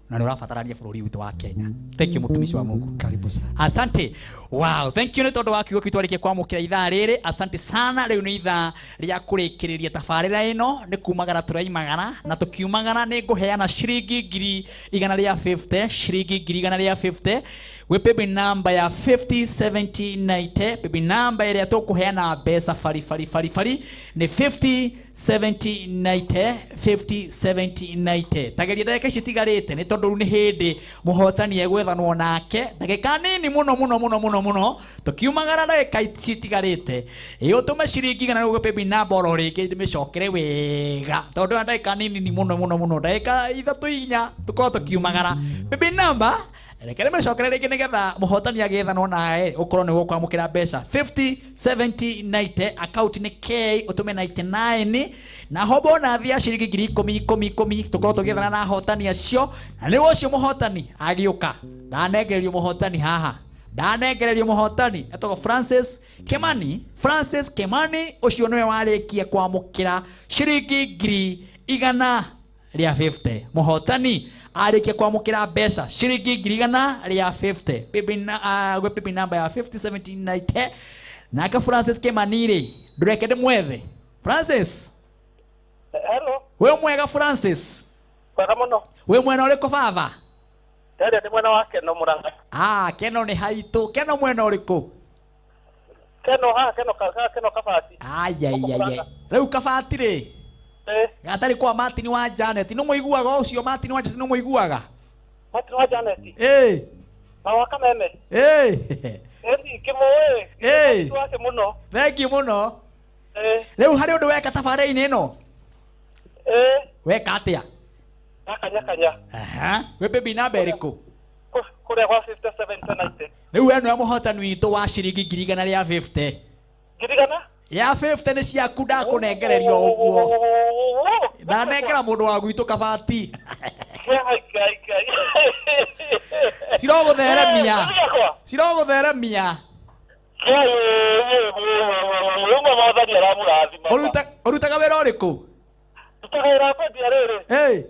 na nĩ ũrabatarania bũrũri witũ wa Kenya. Thank you mũtumishi wa Mungu. Karibu sana. Asante. Wow, thank you nĩ tondũ wa kiugo kĩu twarĩkia kwamũkĩra ithaa rĩrĩ. Asante sana. Rĩu nĩ ithaa rĩa kũrĩkĩrĩria tabarĩra ĩno, nĩ kumagara tũraimagara na tũkiumagara nĩ ngũheana ciringi 150, ciringi 150. Gwĩ paybill number ya 507090. Paybill number ĩrĩa tũkũheana mbeca bari bari bari bari nĩ 507090, 507090. Tageria ndagĩka ici itigarĩte, nĩ tondũ rĩu nĩ hĩndĩ mũhotani egwethanwo nake. Ndagĩka nini mũno mũno mũno mũno mũno, tũkiumagara ndagĩka ici itigarĩte, ĩ ũtũme ciringi 100 rĩu gwĩ paybill number oro rĩngĩ ndĩmĩcokere wega, tondũ na ndagĩka nini ni mũno mũno mũno, ndagĩka 3 4 tũkorwo tũkiumagara. Paybill number reke ndĩmĩcokere rĩngĩ nĩgetha mũhotani agĩethanwo nawe ũkorwo nĩ ũkwamũkĩra mbeca 50 70 90. Account nĩ K, ũtũme 99 na ho bonathi ya ciringi 10,000 10 10 tũkorwo tũgĩethana na ahotani acio. Na nĩ ũcio mũhotani agĩũka, ndanengererio mũhotani haha, ndanengererio mũhotani etagwo Francis Kimani. Francis Kimani ũcio nĩwe warĩkia kwamũkĩra ciringi 150,000. Mũhotani arĩkia kwamũkĩra mbeca ciringi 150,000 gwĩ paybill number ya 507090. Nake Francis Kimani rĩ, ndũreke ndĩmwethe. Francis. Hello. Wĩ mwega Francis? Mwega mũno. Wĩ mwena ũrĩkũ baba? Ndĩrĩa nĩ mwena wa Keno Mũrang'a. Ah, Keno nĩ haitũ. Keno mwena ũrĩkũ? Keno haha, Keno Keno Kabati. Ayayaya. Rĩu Kabati rĩ? Gatarĩ kwa Martin wa Janet. Nĩ mũiguaga ũcio Martin wa Janet, nĩ mũiguaga? Martin wa Janet. Ĩ. Mawa Kameme. Ĩ. Ĩ kĩmũĩ. Ĩ. Wake mũno. Thank you mũno. Ĩ. Rĩu harĩ ũndũ weka tabarĩra-inĩ ĩno? Ĩ. Weka atĩa? Nakanya kanya. Aha. Wĩ paybill number ĩrĩkũ? Kũrĩa gwa 5790. Rĩu we nĩwe mũhotani witũ wa ciringi 150,000. 100,000? Ya 50 nĩ ciaku, ndakũnengererio ũguo. Ndanengera mũndũ wa gwitũ Kabati. Cirogũtheremia. Cirogũtheremia. Ũrutaga wĩra ũrĩkũ? Ndutaga wĩra wa kwendia rĩrĩ. Ĩ.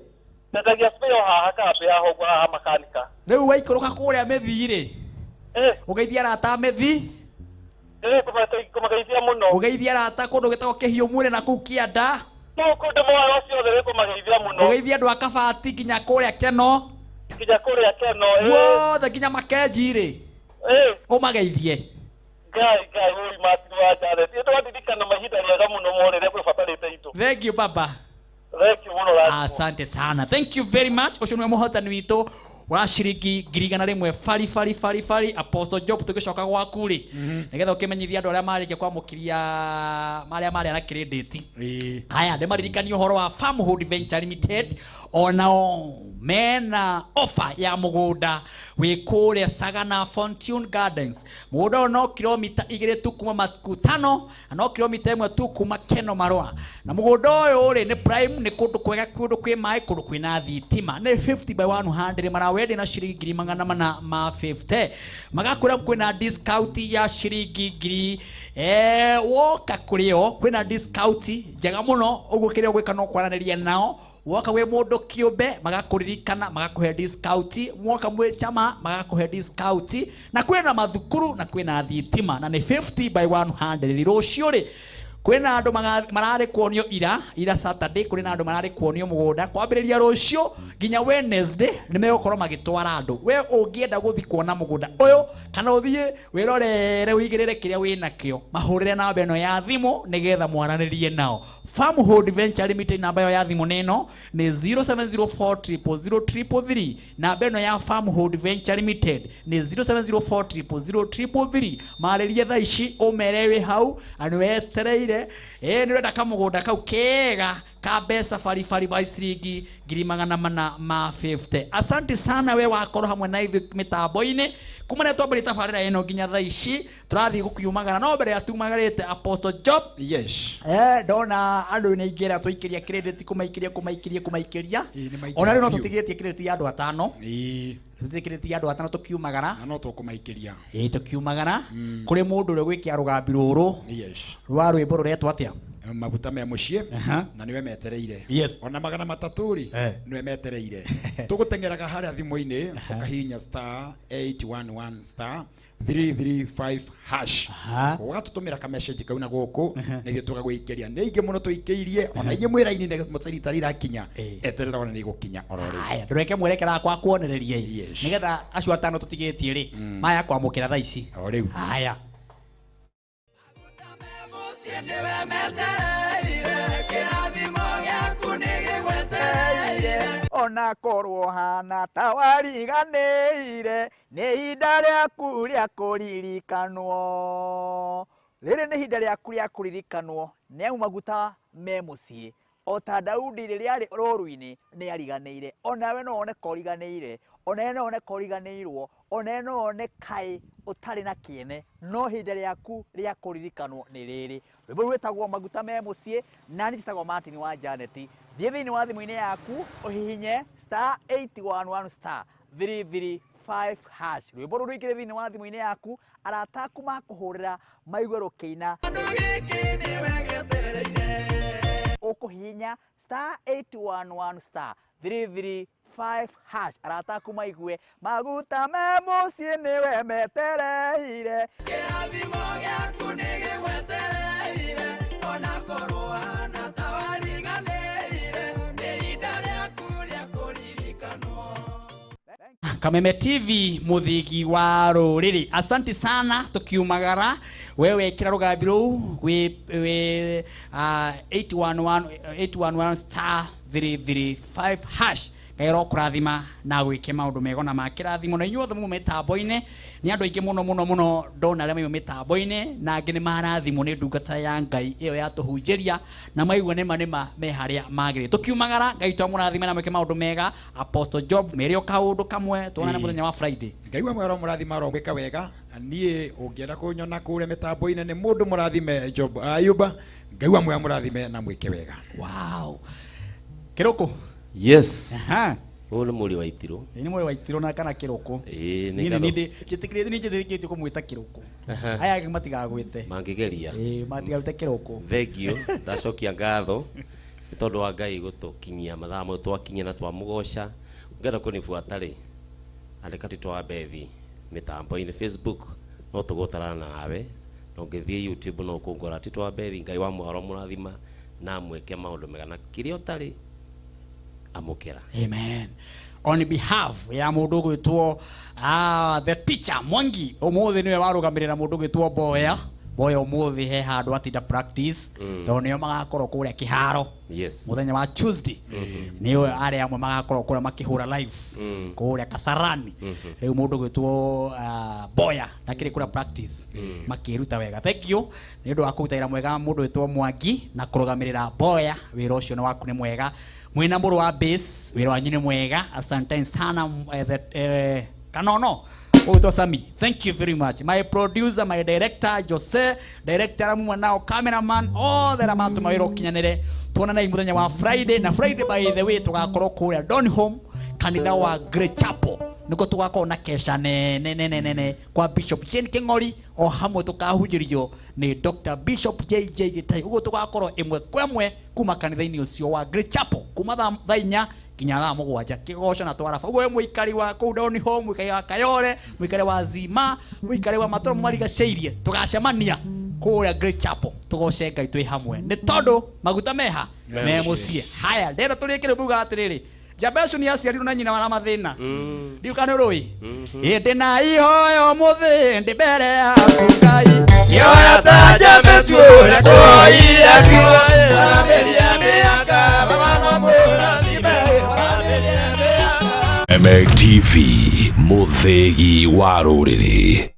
Ndendagia spare haha kambĩ ya hongo haha makanika. Rĩu waikũrũka kũrĩa mĩthii rĩ, ũgeithia arata a mĩthii? Kũmageithia mũno. Ũgeithia arata kũndũ gwĩtagwo Kĩhiũ Mwĩrĩ na kũu Kĩanda. Kũndũ mwaro ciothe nĩ kũmageithia mũno. Ũgeithia andũ a Kabati nginya kũrĩa Keno. Nginya kũrĩa Keno. Guothe nginya Makenji rĩ. Ũmageithie. Ngai Ngai ũi Martin wa Janet. Nĩ twandirikana mahinda mega mũno mo rĩrĩa kwĩbatarĩte indo. Thank you baba. Thank you mũno. Asante sana. Thank you very much. Ũcio nĩwe mũhotani witũ wa ciringi 100,000 bari bari bari bari. Apostle Job, tũgĩcoka gwaku rĩ, nĩgetha ũkĩmenyithia andũ arĩa marĩkia kwamũkĩria marĩa marĩa na credit. Haya, ndĩmaririkanie ũhoro wa Farmhold Venture Limited, onao mena offer ya mũgũnda wĩ kũrĩa Sagana Fortune Gardens. Mũgũnda ũyũ no kilomita 2 tu kuma Makutano, na no kilomita 1 tu kuma Keno Marũa. Na mũgũnda ũyũ rĩ nĩ prime, nĩ kũndũ kwega, kũndũ kwĩ maĩ, kũndũ kwĩna thitima. Nĩ 50 by 100 marawendia na ciringi 450,000. Magakwĩra kwĩna discount ya ciringi 1,000. Woka kũrĩ o kwĩna discount njega mũno, ũguo kĩrĩa ũgwĩka no kwaranĩria nao. Woka wĩ mũndũ kĩũmbe magakũririkana, magakũhe discount. Mwoka mwĩ chama magakũhe discount. Na kwĩna mathukuru na kwĩna thitima, na nĩ 50 by 100. Rũciũ rĩ kwĩna andũ mararĩ kuonio ira Saturday, kũrĩ na andũ mararĩ kuonio mũgũnda kwambĩrĩria rũciũ nginya Wednesday nĩ megũkorwo magĩtwara andũ. We ũngĩenda gũthiĩ kuona mũgũnda ũyũ kana ũthiĩ wĩrorere ũigĩrĩre kĩrĩa wĩnakĩo, mahũrĩre namba ĩno ya thimũ nĩgetha mwaranĩrie nao. Farmhold Venture Limited, namba ĩyo ya thimũ nĩ ĩno, nĩ 0704000333. Namba ĩno ya Farmhold Venture Limited nĩ 0704000333. Marĩrie thaa ici ũmere wĩ hau na nĩwetereire. Nĩ ũrenda kamũgũnda kau kega ka mbeca baribari ba ciringi 450,000. Asante sana we wakorwo hamwe na ithuĩ mĩtambo-inĩ kuma rĩrĩa twambĩrĩria tabarĩra ĩno nginya thaa ici tũrathiĩ gũkiumagara. No mbere ya tumagarĩte, Apostle Job. Yes. Ndona andũ nĩ aingĩ arĩa twaikĩria credit, kũmaikĩria kũmaikĩria kũmaikĩria. Ona rĩu no tũtigĩtie credit ya andũ atano. Tũtigĩtie credit ya andũ atano tũkiumagara. Na no tũkũmaikĩria. Tũkiumagara. Kũrĩ mũndũ ũrĩa ũgwĩkia rũgambi rũrũ. Yes. Rwa rwĩmbo rũretwo atĩa? Maguta me muciĩ na niwe metereire. Yes. Ona 300 rĩ, niwe metereire. Tũgũteng'eraga harĩa thimũ-inĩ, ũkahihinya star 811 star 335 hash, ũgatũtũmĩra ka message kau na gũkũ na ithuĩ tũgagũikĩria. Nĩ ingĩ mũno tũikĩirie, ona ingĩ mwĩra-inĩ nĩ mũceri irakinya, eterera ona nĩ igũkinya oro rĩu. Aya, ndũreke mwerekera kwa kuonereria ĩ, nĩgetha acio atano tũtigĩtie rĩ, maya kwamũkĩra thaa ici o rĩu. Haya. Ona korwo hana ta wariganĩire, nĩ ihinda rĩaku rĩa kũririkanwo. Rĩrĩ nĩ ihinda rĩaku rĩa kũririkanwo, nĩ amu maguta me mũciĩ. O ta Daudi rĩrĩa arĩ rũru-inĩ nĩ ariganĩire, onawe no wone ka ũriganĩire, onawe no wone ka ũriganĩirwo, onawe no wone kaĩ ũtarĩ na kĩene, no ihinda rĩaku rĩa kũririkanwo nĩ rĩrĩ. Rwĩmbo rũu rwĩtagwo maguta me mũciĩ, na niĩ njĩtagwo Martin wa Janet. Thiĩ thĩinĩ wa thimũ-inĩ yaku ũhihinye star 811 star 335 hash. Rwĩmbo rũu rũingĩre thĩinĩ wa thimũ-inĩ yaku, arata aku makũhũrĩra maigue rũkĩina. Ũkũhihinya star 811 star 335 hash, arata aku maigue maguta me mũciĩ nĩwe metereire. Kĩrathimo gĩaku nĩ gĩgwetereire, ona korwo hana ta wariganĩire, nĩ ihinda rĩaku rĩa kũririkanwo. Kameme TV, muthigi wa rũrĩrĩ, asanti sana. Tukiumagara wewe kira rũgambi rũu wi 811 811 star 335 hash. Ngai arokũrathima na gwĩke maũndũ mega na ma kĩrathimo, na inyuothe mu mĩtambo-inĩ. Nĩ andũ aingĩ mũno mũno mũno ndona arĩa mauma mĩtambo-inĩ, na angĩ nĩ marathimwo nĩ ndungata ya Ngai ĩyo yatũhunjĩria, na maigua nĩma nĩma me harĩa magĩrĩire. Tũkiumagara, Ngai twamũrathime na mwĩke maũndũ mega. Apostle Job, mere o kaũndũ kamwe, tuonane mũthenya wa Friday. Ngai wa mwero mũrathima, arogwĩka wega. Niĩ ũngĩenda kũnyona kũrĩa mĩtambo-inĩ nĩ mũndũ mũrathime Job Ayuba. Ngai wa mwera mũrathime na mwĩke wega. Wow, kĩrũkũ. Yes. Aha. Ũyũ nĩ mũriũ wa Itirũ. Nĩ mũriũ wa Itirũ na kana kĩrũkũ? Ĩĩ, nĩ Niĩ ngatho. nĩ njĩtĩkĩrĩte, nĩ njĩtĩkĩrĩte kũmwĩta kĩrũkũ. Aya angĩ matigagwĩte. Mangĩgeria. Ĩĩ, matigagwĩte kĩrũkũ. Thank you. Ndacokia ngatho nĩ tondũ wa Ngai gũtũkinyia mathaa mau twakinyia na twamũgoca. Ũngĩenda kũnibuata rĩ, andĩka Tito wa Bethi mĩtambo-inĩ Facebook, no tũgũtarana nawe, na ũngĩthiĩ YouTube no ũkũngora Tito wa Bethi. Ngai wa mwaro mũrathima na amwĩke maũndũ mega, na kĩrĩa ũtarĩ amũkĩra. Amen. On behalf ya mũndũ ũgwĩtwo the teacher Mwangi, ũmũthĩ nĩwe warũgamĩrĩra mũndũ ũgwĩtwo Boya. Boya ũmũthĩ he handũ atinda practice, tondũ nĩo magakorwo kũrĩa kĩharo mũthenya wa Tuesday. Nĩo arĩa amwe magakorwo kũrĩa makĩhũra live kũrĩa Kasarani. Rĩu mũndũ ũgwĩtwo Boya ndakĩrĩ kũrĩa practice, makĩruta wega. Thank you nĩ ũndũ wa kũruta wĩra mwega mũndũ wĩtwo Mwangi na kũrũgamĩrĩra Boya. Wĩra ũcio nĩ waku, nĩ mwega. Mwĩna mũrũ wa base, wĩra wanyu nĩ mwega, asante sana. Kanono ũgwĩtwo Sami, thank you very much. My producer, my director Jose, director amwe nao, cameraman othe arĩa matũma wĩra ũkinyanĩre. Tuonanai mũthenya wa Friday. Na Friday, by the way, tũgakorwo kũrĩa Donholm, kanitha wa Great Chapel, nĩkuo tũgakorwo na kesha nene nene nene kwa Bishop Jane King'ori, o hamwe tũkahunjĩrio nĩ Dr. Bishop JJ Gĩtai. Ũguo tũgakorwo ĩmwe kwa ĩmwe kuma kanitha-inĩ ũcio wa Great Chapel, kuma thaa 4 nginya thaa 7, kĩgoco na twaraba. Ũguo we mũikari wa kũu Donholm, mũikari wa Kayole, mũikari wa Zima, mũikari wa matũra marigacĩirie, tũgacemania kũrĩa Great Chapel, tũgoce Ngai twĩ hamwe, nĩ tondũ maguta meha me mũciĩ. Haya, ndĩrenda tũrĩkĩre mbuga atĩrĩrĩ, Jabecu nĩ aciarirwo na nyina wa mathĩna, ndiũ kana ũrũĩ ĩndĩ na ihoyo mũthĩ ndĩ mbere yaku Ngai. Yoya ta Jabecu ũrĩa twoire kuo, Bamĩrĩ mĩaka, baba no mũrathime, bamĩrĩ mĩaka. MATV, mũthĩgi wa rũrĩrĩ.